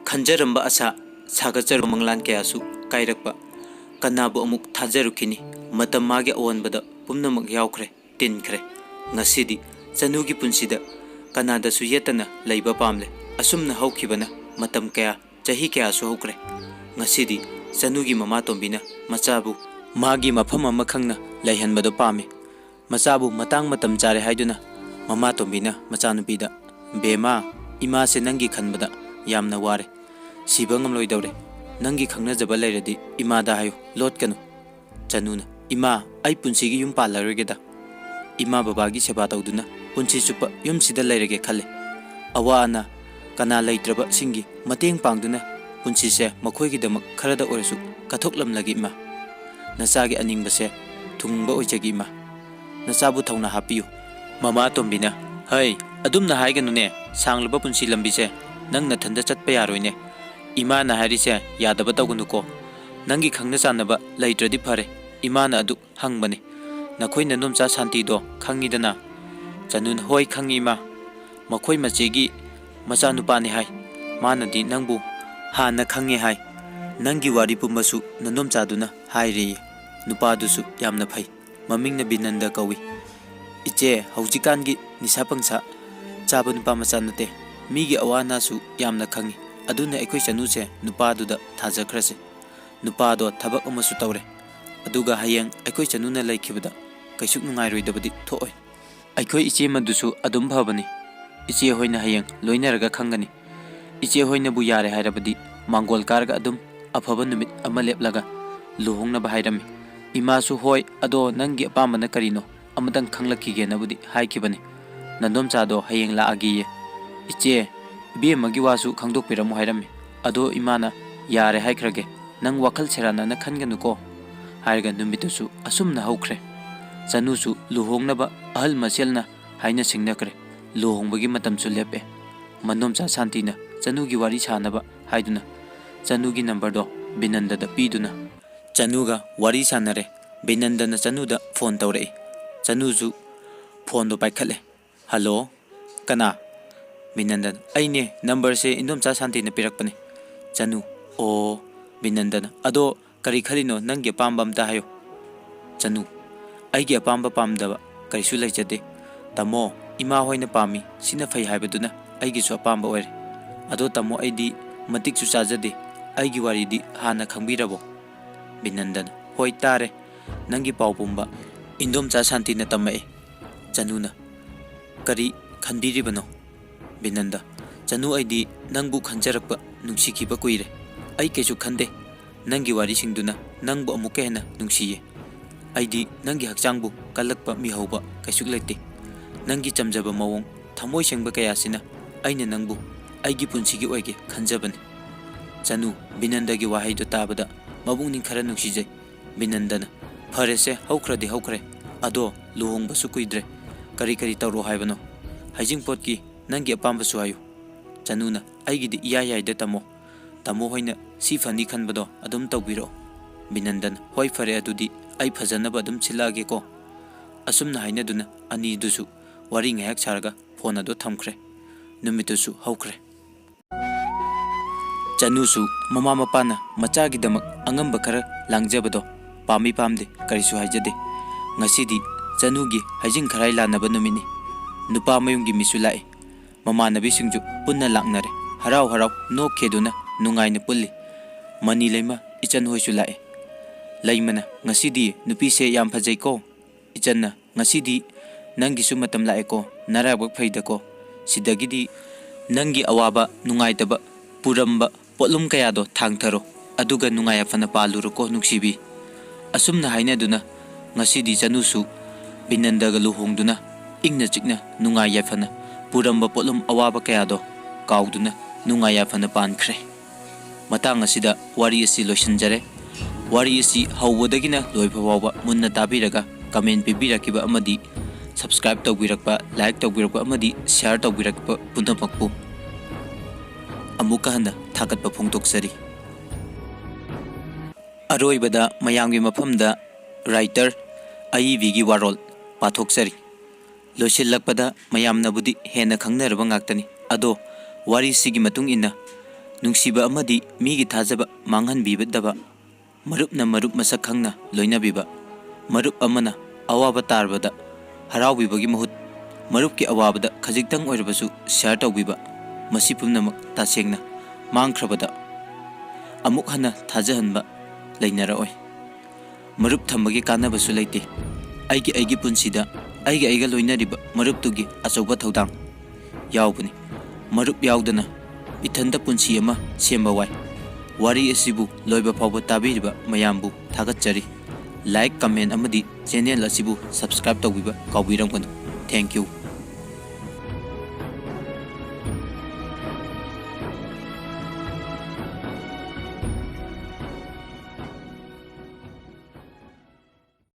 ꯈꯟꯖꯔꯝꯕ ꯑꯁꯥ, ꯁꯥꯒꯠꯆꯔꯨꯕ ꯃꯪꯂꯥꯟ ꯀꯌꯥꯁꯨ ꯀꯥꯏꯔꯛꯄ꯫ ꯀꯅꯥꯕꯨ ꯑꯃꯨꯛ ꯊꯥꯖꯔꯨꯈꯤꯅꯤ? ꯃꯇꯝ ꯃꯥꯒꯤ ꯑꯑꯣꯟꯕꯗ ꯄꯨꯝꯅꯃꯛ ꯌꯥꯎꯈ꯭ꯔꯦ, ꯇꯤꯟꯈ꯭ꯔꯦ꯫ ꯉꯁꯤꯗꯤ ꯆꯅꯨꯒꯤ ꯄꯨꯟꯁꯤꯗ ꯀꯅꯥꯗꯁꯨ ꯌꯦꯠꯇꯅ ꯂꯩꯕ ꯄꯥꯝꯂꯦ꯫ ꯑꯁꯨꯝꯅ ꯍꯧꯈꯤꯕꯅ ꯃꯇꯝ ꯀꯌꯥ, ꯆꯍꯤ ꯀꯌꯥꯁꯨ ꯍꯧꯈ꯭ꯔꯦ꯫ ꯉꯁꯤꯗꯤ ꯆꯅꯨꯒꯤ ꯃꯃꯥ ꯇꯣꯝꯕꯤꯅ ꯃꯆꯥꯕꯨ ꯃꯥꯒꯤ ꯃꯐꯝ ꯑꯃ ꯈꯪꯅ ꯂꯩꯍꯟꯕꯗꯣ ꯄꯥꯝꯃꯤ꯫ ꯃꯆꯥꯕꯨ ꯃꯇꯥꯡ ꯃꯇꯝ ꯆꯥꯔꯦ ꯍꯥꯏꯗꯨꯅ ꯃꯃꯥ ꯇꯣꯝꯕꯤꯅ ꯃꯆꯥꯅꯨꯄꯤꯗ, "ꯕꯦꯃꯥ, ꯏꯃꯥꯁꯦ ꯅꯪꯒꯤ ꯈꯟꯕꯗ ꯌꯥꯝꯅ ꯋꯥꯔꯦ꯫ ꯁꯤꯕ ꯉꯝꯂꯣꯏꯗꯧꯔꯦ꯫ ꯅꯪꯒꯤ ꯈꯪꯅꯖꯕ ꯂꯩꯔꯗꯤ ꯏꯃꯥꯗ ꯍꯥꯏꯌꯨ, ꯂꯣꯠꯀꯅꯨ꯫" ꯆꯅꯨꯅ, "ꯏꯃꯥ, ꯑꯩ ꯄꯨꯟꯁꯤꯒꯤ ꯌꯨꯝ ꯄꯥꯜꯂꯔꯣꯏꯒꯦꯗ꯫ ꯏꯃꯥ ꯕꯕꯥꯒꯤ ꯁꯦꯕꯥ ꯇꯧꯗꯨꯅ ꯄꯨꯟꯁꯤ ꯆꯨꯞꯄ ꯌꯨꯝꯁꯤꯗ ꯂꯩꯔꯒꯦ ꯈꯜꯂꯦ꯫ ꯑꯋꯥ ꯑꯅꯥ ꯀꯅꯥ ꯂꯩꯇ꯭ꯔꯕꯁꯤꯡꯒꯤ ꯃꯇꯦꯡ ꯄꯥꯡꯗꯨꯅ ꯄꯨꯟꯁꯤꯁꯦ ꯃꯈꯣꯏꯒꯤꯗꯃꯛ ꯈꯔꯗ ꯑꯣꯏꯔꯁꯨ ꯀꯠꯊꯣꯛꯂꯝꯂꯒꯦ ꯏꯃꯥ꯫ ꯅꯆꯥꯒꯤ ꯑꯅꯤꯡꯕꯁꯦ ꯊꯨꯡꯕ ꯑꯣꯏꯖꯒꯦ ꯏꯃꯥ꯫ ꯅꯆꯥꯕꯨ ꯊꯧꯅꯥ ꯍꯥꯞꯄꯤꯌꯨ꯫" ꯃꯃꯥ ꯇꯣꯝꯕꯤꯅ, "ꯍꯩ, ꯑꯗꯨꯝꯅ ꯍꯥꯏꯒꯅꯨꯅꯦ꯫ ꯁꯥꯡꯂꯕ ꯄꯨꯟꯁꯤ ꯂꯝꯕꯤꯁꯦ ꯅꯪ ꯅꯊꯟꯗ ꯆꯠꯄ ꯌꯥꯔꯣꯏꯅꯦ꯫ ꯏꯃꯥꯅ ꯍꯥꯏꯔꯤꯁꯦ ꯌꯥꯗꯕ ꯇꯧꯒꯅꯨꯀꯣ꯫ ꯅꯪꯒꯤ ꯈꯪꯅ ꯆꯥꯟꯅꯕ ꯂꯩꯇ꯭ꯔꯗꯤ ꯐꯔꯦ꯫ ꯏꯃꯥꯅ ꯑꯗꯨꯛ ꯍꯪꯕꯅꯤ꯫ ꯅꯈꯣꯏ ꯅꯗꯣꯝꯆꯥ ꯁꯥꯟꯇꯤꯗꯣ ꯈꯪꯉꯤꯗꯅ?" ꯆꯅꯨꯅ, "ꯍꯣꯏ, ꯈꯪꯉꯤ ꯏꯃꯥ꯫ ꯃꯈꯣꯏ ꯃꯆꯦꯒꯤ ꯃꯆꯥꯅꯨꯄꯥꯅꯤ ꯍꯥꯏ꯫ ꯃꯥꯅꯗꯤ ꯅꯪꯕꯨ ꯍꯥꯟꯅ ꯈꯪꯉꯦ ꯍꯥꯏ꯫ ꯅꯪꯒꯤ ꯋꯥꯔꯤ ꯄꯨꯝꯕꯁꯨ ꯅꯗꯣꯝꯆꯥꯗꯨꯅ ꯍꯥꯏꯔꯦꯌꯦ꯫ ꯅꯨꯄꯥꯗꯨꯁꯨ ꯌꯥꯝꯅ ꯐꯩ꯫ ꯃꯃꯤꯡꯅ ꯕꯤꯅꯟꯗ ꯀꯧꯏ꯫ ꯏꯆꯦ, ꯍꯧꯖꯤꯛꯀꯥꯟꯒꯤ ꯅꯤꯁꯥ ꯄꯪꯁꯥ ꯆꯥꯕ ꯅꯨꯄꯥ ꯃꯆꯥ ꯅꯠꯇꯦ꯫ ꯃꯤꯒꯤ ꯑꯋꯥ ꯑꯅꯥꯁꯨ ꯌꯥꯝꯅ ꯈꯪꯉꯤ꯫ ꯑꯗꯨꯅ ꯑꯩꯈꯣꯏ ꯆꯅꯨꯁꯦ ꯅꯨꯄꯥꯗꯨꯗ ꯊꯥꯖꯈ꯭ꯔꯁꯦ꯫ ꯅꯨꯄꯥꯗꯣ ꯊꯕꯛ ꯑꯃꯁꯨ ꯇꯧꯔꯦ꯫ ꯑꯗꯨꯒ ꯍꯌꯦꯡ ꯑꯩꯈꯣꯏ ꯆꯅꯨꯅ ꯂꯩꯈꯤꯕꯗ ꯀꯩꯁꯨ ꯅꯨꯡꯉꯥꯏꯔꯣꯏꯗꯕꯗꯤ ꯊꯣꯛꯑꯣꯏ꯫ ꯑꯩꯈꯣꯏ ꯏꯆꯦꯃꯗꯨꯁꯨ ꯑꯗꯨꯝ ꯐꯕꯅꯤ꯫ ꯏꯆꯦ ꯍꯣꯏꯅ ꯍꯌꯦꯡ ꯂꯣꯏꯅꯔꯒ ꯈꯪꯒꯅꯤ꯫ ꯏꯆꯦ ꯍꯣꯏꯅꯕꯨ ꯌꯥꯔꯦ ꯍꯥꯏꯔꯕꯗꯤ ꯃꯥꯡꯒꯣꯜ ꯀꯥꯔꯒ ꯑꯗꯨꯝ ꯑꯐꯕ ꯅꯨꯃꯤꯠ ꯑꯃ ꯂꯦꯞꯂꯒ ꯂꯨꯍꯣꯡꯅꯕ ꯍꯥꯏꯔꯝꯃꯤ꯫ ꯏꯃꯥꯁꯨ, "ꯍꯣꯏ, ꯑꯗꯣ ꯅꯪꯒꯤ ꯑꯄꯥꯝꯕꯅ ꯀꯔꯤꯅꯣ? ꯑꯃꯇꯪ ꯈꯪꯂꯛꯈꯤꯒꯦꯅꯕꯨꯗꯤ ꯍꯥꯏꯈꯤꯕꯅꯤ꯫ ꯅꯗꯣꯝꯆꯥꯗꯣ ꯍꯌꯦꯡ ꯂꯥꯛꯑꯒꯦꯌꯦ꯫" "ꯏꯆꯦ, ꯏꯕꯦꯝꯃꯒꯤ ꯋꯥꯁꯨ ꯈꯪꯗꯣꯛꯄꯤꯔꯝꯃꯨ ꯍꯥꯏꯔꯝꯃꯤ꯫ ꯑꯗꯣ ꯏꯃꯥꯅ ꯌꯥꯔꯦ ꯍꯥꯏꯈ꯭ꯔꯒꯦ꯫ ꯅꯪ ꯋꯥꯈꯜ ꯁꯦꯔꯥꯟꯅꯅ ꯈꯟꯒꯅꯨꯀꯣ," ꯍꯥꯏꯔꯒ ꯅꯨꯃꯤꯠꯇꯨꯁꯨ ꯑꯁꯨꯝꯅ ꯍꯧꯈ꯭ꯔꯦ꯫ ꯆꯅꯨꯁꯨ ꯂꯨꯍꯣꯡꯅꯕ ꯑꯍꯜ ꯃꯁꯦꯜꯅ ꯍꯥꯏꯅ ꯁꯤꯡꯅꯈ꯭ꯔꯦ꯫ ꯂꯨꯍꯣꯡꯕꯒꯤ ꯃꯇꯝꯁꯨ ꯂꯦꯞꯄꯦ꯫ ꯃꯗꯣꯝꯆꯥ ꯁꯥꯟꯇꯤꯅ ꯆꯅꯨꯒꯤ ꯋꯥꯔꯤ ꯁꯥꯅꯕ ꯍꯥꯏꯗꯨꯅ ꯆꯅꯨꯒꯤ ꯅꯝꯕꯔꯗꯣ ꯕꯤꯅꯟꯗꯗ ꯄꯤꯗꯨꯅ ꯆꯅꯨꯒ ꯋꯥꯔꯤ ꯁꯥꯅꯔꯦ꯫ ꯕꯤꯅꯟꯗꯅ ꯆꯅꯨꯗ ꯐꯣꯟ ꯇꯧꯔꯛꯏ꯫ ꯆꯅꯨꯁꯨ ꯐꯣꯟꯗꯣ ꯄꯥꯏꯈꯠꯂꯦ꯫ "ꯍꯜꯂꯣ, ꯀꯅꯥ?" ꯕꯤꯅꯟꯗꯟ, "ꯑꯩꯅꯦ, ꯅꯝꯕꯔꯁꯦ ꯏꯟꯗꯣꯝꯆꯥ ꯁꯥꯟꯇꯤꯅ ꯄꯤꯔꯛꯄꯅꯦ꯫" ꯆꯅꯨ, "ꯑꯣ꯫" ꯕꯤꯅꯟꯗꯟ, "ꯑꯗꯣ ꯀꯔꯤ ꯈꯜꯂꯤꯅꯣ? ꯅꯪꯒꯤ ꯑꯄꯥꯝꯕ ꯑꯝꯇ ꯍꯥꯏꯌꯨ꯫" ꯆꯅꯨ, "ꯑꯩꯒꯤ ꯑꯄꯥꯝꯕ ꯄꯥꯝꯗꯕ ꯀꯔꯤꯁꯨ ꯂꯩꯖꯗꯦ꯫ ꯇꯥꯃꯣ, ꯏꯃꯥ ꯍꯣꯏꯅ ꯄꯥꯝꯃꯤ, ꯁꯤꯅ ꯐꯩ ꯍꯥꯏꯕꯗꯨꯅ ꯑꯩꯒꯤꯁꯨ ꯑꯄꯥꯝꯕ ꯑꯣꯏꯔꯦ꯫ ꯑꯗꯣ ꯇꯥꯃꯣ, ꯑꯩꯗꯤ ꯃꯇꯤꯛꯁꯨ ꯆꯥꯖꯗꯦ꯫ ꯑꯩꯒꯤ ꯋꯥꯔꯤꯗꯤ ꯍꯥꯟꯅ ꯈꯪꯕꯤꯔꯕꯣ?" ꯕꯤꯅꯟꯗꯟ, "ꯍꯣꯏ, ꯇꯥꯔꯦ꯫ ꯅꯪꯒꯤ ꯄꯥꯎ ꯄꯨꯝꯕ ꯏꯟꯗꯣꯝꯆꯥ ꯁꯥꯟꯇꯤꯅ ꯇꯝꯃꯛꯑꯦ꯫" ꯆꯅꯨꯅ, "ꯀꯔꯤ ꯈꯟꯕꯤꯔꯤꯕꯅꯣ?" ꯕꯤꯅꯟꯗ, "ꯆꯅꯨ, ꯑꯩꯗꯤ ꯅꯪꯕꯨ ꯈꯟꯖꯔꯛꯄ ꯅꯨꯡꯁꯤꯈꯤꯕ ꯀꯨꯏꯔꯦ꯫ ꯑꯩ ꯀꯩꯁꯨ ꯈꯟꯗꯦ꯫ ꯅꯪꯒꯤ ꯋꯥꯔꯤꯁꯤꯡꯗꯨꯅ ꯅꯪꯕꯨ ꯑꯃꯨꯛꯀ ꯍꯦꯟꯅ ꯅꯨꯡꯁꯤꯌꯦ꯫ ꯑꯩꯗꯤ ꯅꯪꯒꯤ ꯍꯛꯆꯥꯡꯕꯨ ꯀꯜꯂꯛꯄ ꯃꯤꯍꯧꯕ ꯀꯩꯁꯨ ꯂꯩꯇꯦ꯫ ꯅꯪꯒꯤ ꯆꯝꯖꯕ ꯃꯑꯣꯡ, ꯊꯃꯣꯏ ꯁꯦꯡꯕ ꯀꯌꯥꯁꯤꯅ ꯑꯩꯅ ꯅꯪꯕꯨ ꯑꯩꯒꯤ ꯄꯨꯟꯁꯤꯒꯤ ꯑꯣꯏꯒꯦ ꯈꯟꯖꯕꯅꯤ꯫" ꯆꯅꯨ, ꯕꯤꯅꯟꯗꯒꯤ ꯋꯥꯍꯩꯗꯨ ꯇꯥꯕꯗ ꯃꯄꯨꯛꯅꯤꯡ ꯈꯔ ꯅꯨꯡꯁꯤꯖꯩ꯫ ꯕꯤꯅꯟꯗꯅ, "ꯐꯔꯦꯁꯦ, ꯍꯧꯈ꯭ꯔꯗꯤ ꯍꯧꯈ꯭ꯔꯦ꯫ ꯑꯗꯣ ꯂꯨꯍꯣꯡꯕꯁꯨ ꯀꯨꯏꯗ꯭ꯔꯦ꯫ ꯀꯔꯤ ꯀꯔꯤ ꯇꯧꯔꯣ ꯍꯥꯏꯕꯅꯣ? ꯍꯩꯖꯤꯡꯄꯣꯠꯀꯤ ꯅꯪꯒꯤ ꯑꯄꯥꯝꯕꯁꯨ ꯍꯥꯏꯌꯨ꯫" ꯆꯅꯨꯅ, "ꯑꯩꯒꯤꯗꯤ ꯏꯌꯥ ꯌꯥꯏꯗ ꯇꯥꯃꯣ꯫ ꯇꯥꯃꯣ ꯍꯣꯏꯅ ꯁꯤ ꯐꯅꯤ ꯈꯟꯕꯗꯣ ꯑꯗꯨꯝ ꯇꯧꯕꯤꯔꯛꯑꯣ꯫" ꯕꯤꯅꯟꯗꯟ, "ꯍꯣꯏ, ꯐꯔꯦ, ꯑꯗꯨꯗꯤ ꯑꯩ ꯐꯖꯅꯕ ꯑꯗꯨꯝ ꯁꯤꯜꯂꯛꯑꯒꯦꯀꯣ꯫" ꯑꯁꯨꯝꯅ ꯍꯥꯏꯅꯗꯨꯅ ꯑꯅꯤꯗꯨꯁꯨ ꯋꯥꯔꯤ ꯉꯥꯏꯍꯥꯛ ꯁꯥꯔꯒ ꯐꯣꯟ ꯑꯗꯨ ꯊꯝꯈ꯭ꯔꯦ꯫ ꯅꯨꯃꯤꯠꯇꯨꯁꯨ ꯍꯧꯈ꯭ꯔꯦ꯫ ꯆꯅꯨꯁꯨ ꯃꯃꯥ ꯃꯄꯥꯅ ꯃꯆꯥꯒꯤꯗꯃꯛ ꯑꯉꯝꯕ ꯈꯔ ꯂꯥꯡꯖꯕꯗꯣ ꯄꯥꯝꯃꯤ ꯄꯥꯝꯗꯦ ꯀꯔꯤꯁꯨ ꯍꯥꯏꯖꯗꯦ꯫ ꯉꯁꯤꯗꯤ ꯆꯅꯨꯒꯤ ꯍꯩꯖꯤꯡ ꯈꯔꯥꯏ ꯂꯥꯟꯅꯕ ꯅꯨꯃꯤꯠꯅꯤ꯫ ꯅꯨꯄꯥ ꯃꯌꯨꯝꯒꯤ ꯃꯤꯁꯨ ꯂꯥꯛꯑꯦ꯫ ꯃꯃꯥꯟꯅꯕꯤꯁꯤꯡꯁꯨ ꯄꯨꯟꯅ ꯂꯥꯛꯅꯔꯦ꯫ ꯍꯔꯥꯎ ꯍꯔꯥꯎ ꯅꯣꯛꯈꯦꯗꯨꯅ ꯅꯨꯡꯉꯥꯏꯅ ꯄꯨꯜꯂꯤ꯫ ꯃꯅꯤ ꯂꯩꯃ ꯏꯆꯟ ꯍꯣꯏꯁꯨ ꯂꯥꯛꯑꯦ꯫ ꯂꯩꯃꯅ, "ꯉꯁꯤꯗꯤ ꯅꯨꯄꯤꯁꯦ ꯌꯥꯝ ꯐꯖꯩꯀꯣ꯫" ꯏꯆꯟꯅ, "ꯉꯁꯤꯗꯤ ꯅꯪꯒꯤꯁꯨ ꯃꯇꯝ ꯂꯥꯛꯑꯦꯀꯣ, ꯅꯔꯥꯏꯕꯛ ꯐꯩꯗꯀꯣ꯫ ꯁꯤꯗꯒꯤꯗꯤ ꯅꯪꯒꯤ ꯑꯋꯥꯕ, ꯅꯨꯡꯉꯥꯏꯇꯕ, ꯄꯨꯔꯝꯕ ꯄꯣꯠꯂꯨꯝ ꯀꯌꯥꯗꯣ ꯊꯥꯡꯊꯔꯣ, ꯑꯗꯨꯒ ꯅꯨꯡꯉꯥꯏ ꯌꯥꯏꯐꯅ ꯄꯥꯜꯂꯨꯔꯣꯀꯣ ꯅꯨꯡꯁꯤꯕꯤ꯫" ꯑꯁꯨꯝꯅ ꯍꯥꯏꯅꯗꯨꯅ ꯉꯁꯤꯗꯤ ꯆꯅꯨꯁꯨ ꯕꯤꯅꯟꯗꯒ ꯂꯨꯍꯣꯡꯗꯨꯅ ꯏꯪꯅ ꯆꯤꯛꯅ ꯅꯨꯡꯉꯥꯏ ꯌꯥꯏꯐꯅ ꯄꯨꯔꯝꯕ ꯄꯣꯠꯂꯨꯝ ꯑꯋꯥꯕ ꯀꯌꯥꯗꯣ ꯀꯥꯎꯗꯨꯅ ꯅꯨꯡꯉꯥꯏ ꯌꯥꯏꯐꯅ ꯄꯥꯟꯈ꯭ꯔꯦ꯫ ꯃꯇꯥꯡ ꯑꯁꯤꯗ ꯋꯥꯔꯤ ꯑꯁꯤ ꯂꯣꯏꯁꯤꯟꯖꯔꯦ꯫ ꯋꯥꯔꯤ ꯑꯁꯤ ꯍꯧꯕꯗꯒꯤꯅ ꯂꯣꯏꯕ ꯐꯥꯎꯕ ꯃꯨꯟꯅ ꯇꯥꯕꯤꯔꯒ comment ꯄꯤꯕꯤꯔꯛꯈꯤꯕ ꯑꯃꯗꯤ subscribe ꯇꯧꯕꯤꯔꯛꯄ, like ꯇꯧꯕꯤꯔꯛꯄ ꯑꯃꯗꯤ share ꯇꯧꯕꯤꯔꯛꯄ ꯄꯨꯝꯅꯃꯛꯄꯨ ꯑꯃꯨꯛꯀ ꯍꯟꯅ ꯊꯥꯒꯠꯄ ꯐꯣꯡꯗꯣꯛꯆꯔꯤ꯫ ꯑꯔꯣꯏꯕꯗ ꯃꯌꯥꯝꯒꯤ ꯃꯐꯝꯗ writer ꯑꯏꯕꯤꯒꯤ ꯋꯥꯔꯣꯜ ꯄꯥꯊꯣꯛꯆꯔꯤ꯫ ꯂꯣꯏꯁꯤꯜꯂꯛꯄꯗ ꯃꯌꯥꯝꯅꯕꯨꯗꯤ ꯍꯦꯟꯅ ꯈꯪꯅꯔꯕ ꯉꯥꯛꯇꯅꯤ꯫ ꯑꯗꯣ, ꯋꯥꯔꯤꯁꯤꯒꯤ ꯃꯇꯨꯡ ꯏꯟꯅ, ꯅꯨꯡꯁꯤꯕ ꯑꯃꯗꯤ ꯃꯤꯒꯤ ꯊꯥꯖꯕ ꯃꯥꯡꯍꯟꯕꯤꯗꯕ, ꯃꯔꯨꯞꯅ ꯃꯔꯨꯞ ꯃꯁꯛ ꯈꯪꯅ ꯂꯣꯏꯅꯕꯤꯕ, ꯃꯔꯨꯞ ꯑꯃꯅ ꯑꯋꯥꯕ ꯇꯥꯔꯕꯗ ꯍꯔꯥꯎꯕꯤꯕꯒꯤ ꯃꯍꯨꯠ, ꯃꯔꯨꯞꯀꯤ ꯑꯋꯥꯕꯗ ꯈꯖꯤꯛꯇꯪ ꯑꯣꯏꯔꯕꯁꯨ ꯁꯤꯌꯔ ꯇꯧꯕꯤꯕ, ꯃꯁꯤ ꯄꯨꯝꯅꯃꯛ ꯇꯁꯦꯡꯅ ꯃꯥꯡꯈ꯭ꯔꯕꯗ ꯑꯃꯨꯛ ꯍꯟꯅ ꯊꯥꯖꯍꯟꯕ ꯂꯩꯅꯔꯛꯑꯣꯏ꯫ ꯃꯔꯨꯞ ꯊꯝꯕꯒꯤ ꯀꯥꯟꯅꯕꯁꯨ ꯂꯩꯇꯦ꯫ ꯑꯩꯒꯤ ꯑꯩꯒꯤ ꯄꯨꯟꯁꯤꯗ ꯑꯩꯒ ꯑꯩꯒ ꯂꯣꯏꯅꯔꯤꯕ ꯃꯔꯨꯞꯇꯨꯒꯤ ꯑꯆꯧꯕ ꯊꯧꯗꯥꯡ ꯌꯥꯎꯕꯅꯤ꯫ ꯃꯔꯨꯞ ꯌꯥꯎꯗꯅ ꯏꯊꯟꯇ ꯄꯨꯟꯁꯤ ꯑꯃ ꯁꯦꯝꯕ ꯋꯥꯏ꯫ ꯋꯥꯔꯤ ꯑꯁꯤꯕꯨ ꯂꯣꯏꯕ ꯐꯥꯎꯕ ꯇꯥꯕꯤꯔꯤꯕ ꯃꯌꯥꯝꯕꯨ ꯊꯥꯒꯠꯆꯔꯤ꯫ ꯂꯥꯏꯛ, ꯀꯃꯦꯟ ꯑꯃꯗꯤ ꯆꯦꯅꯦꯜ ꯑꯁꯤꯕꯨ ꯁꯕꯁꯀ꯭ꯔꯥꯏꯕ ꯇꯧꯕꯤꯕ ꯀꯥꯎꯕꯤꯔꯝꯒꯅꯨ꯫ Thank you꯫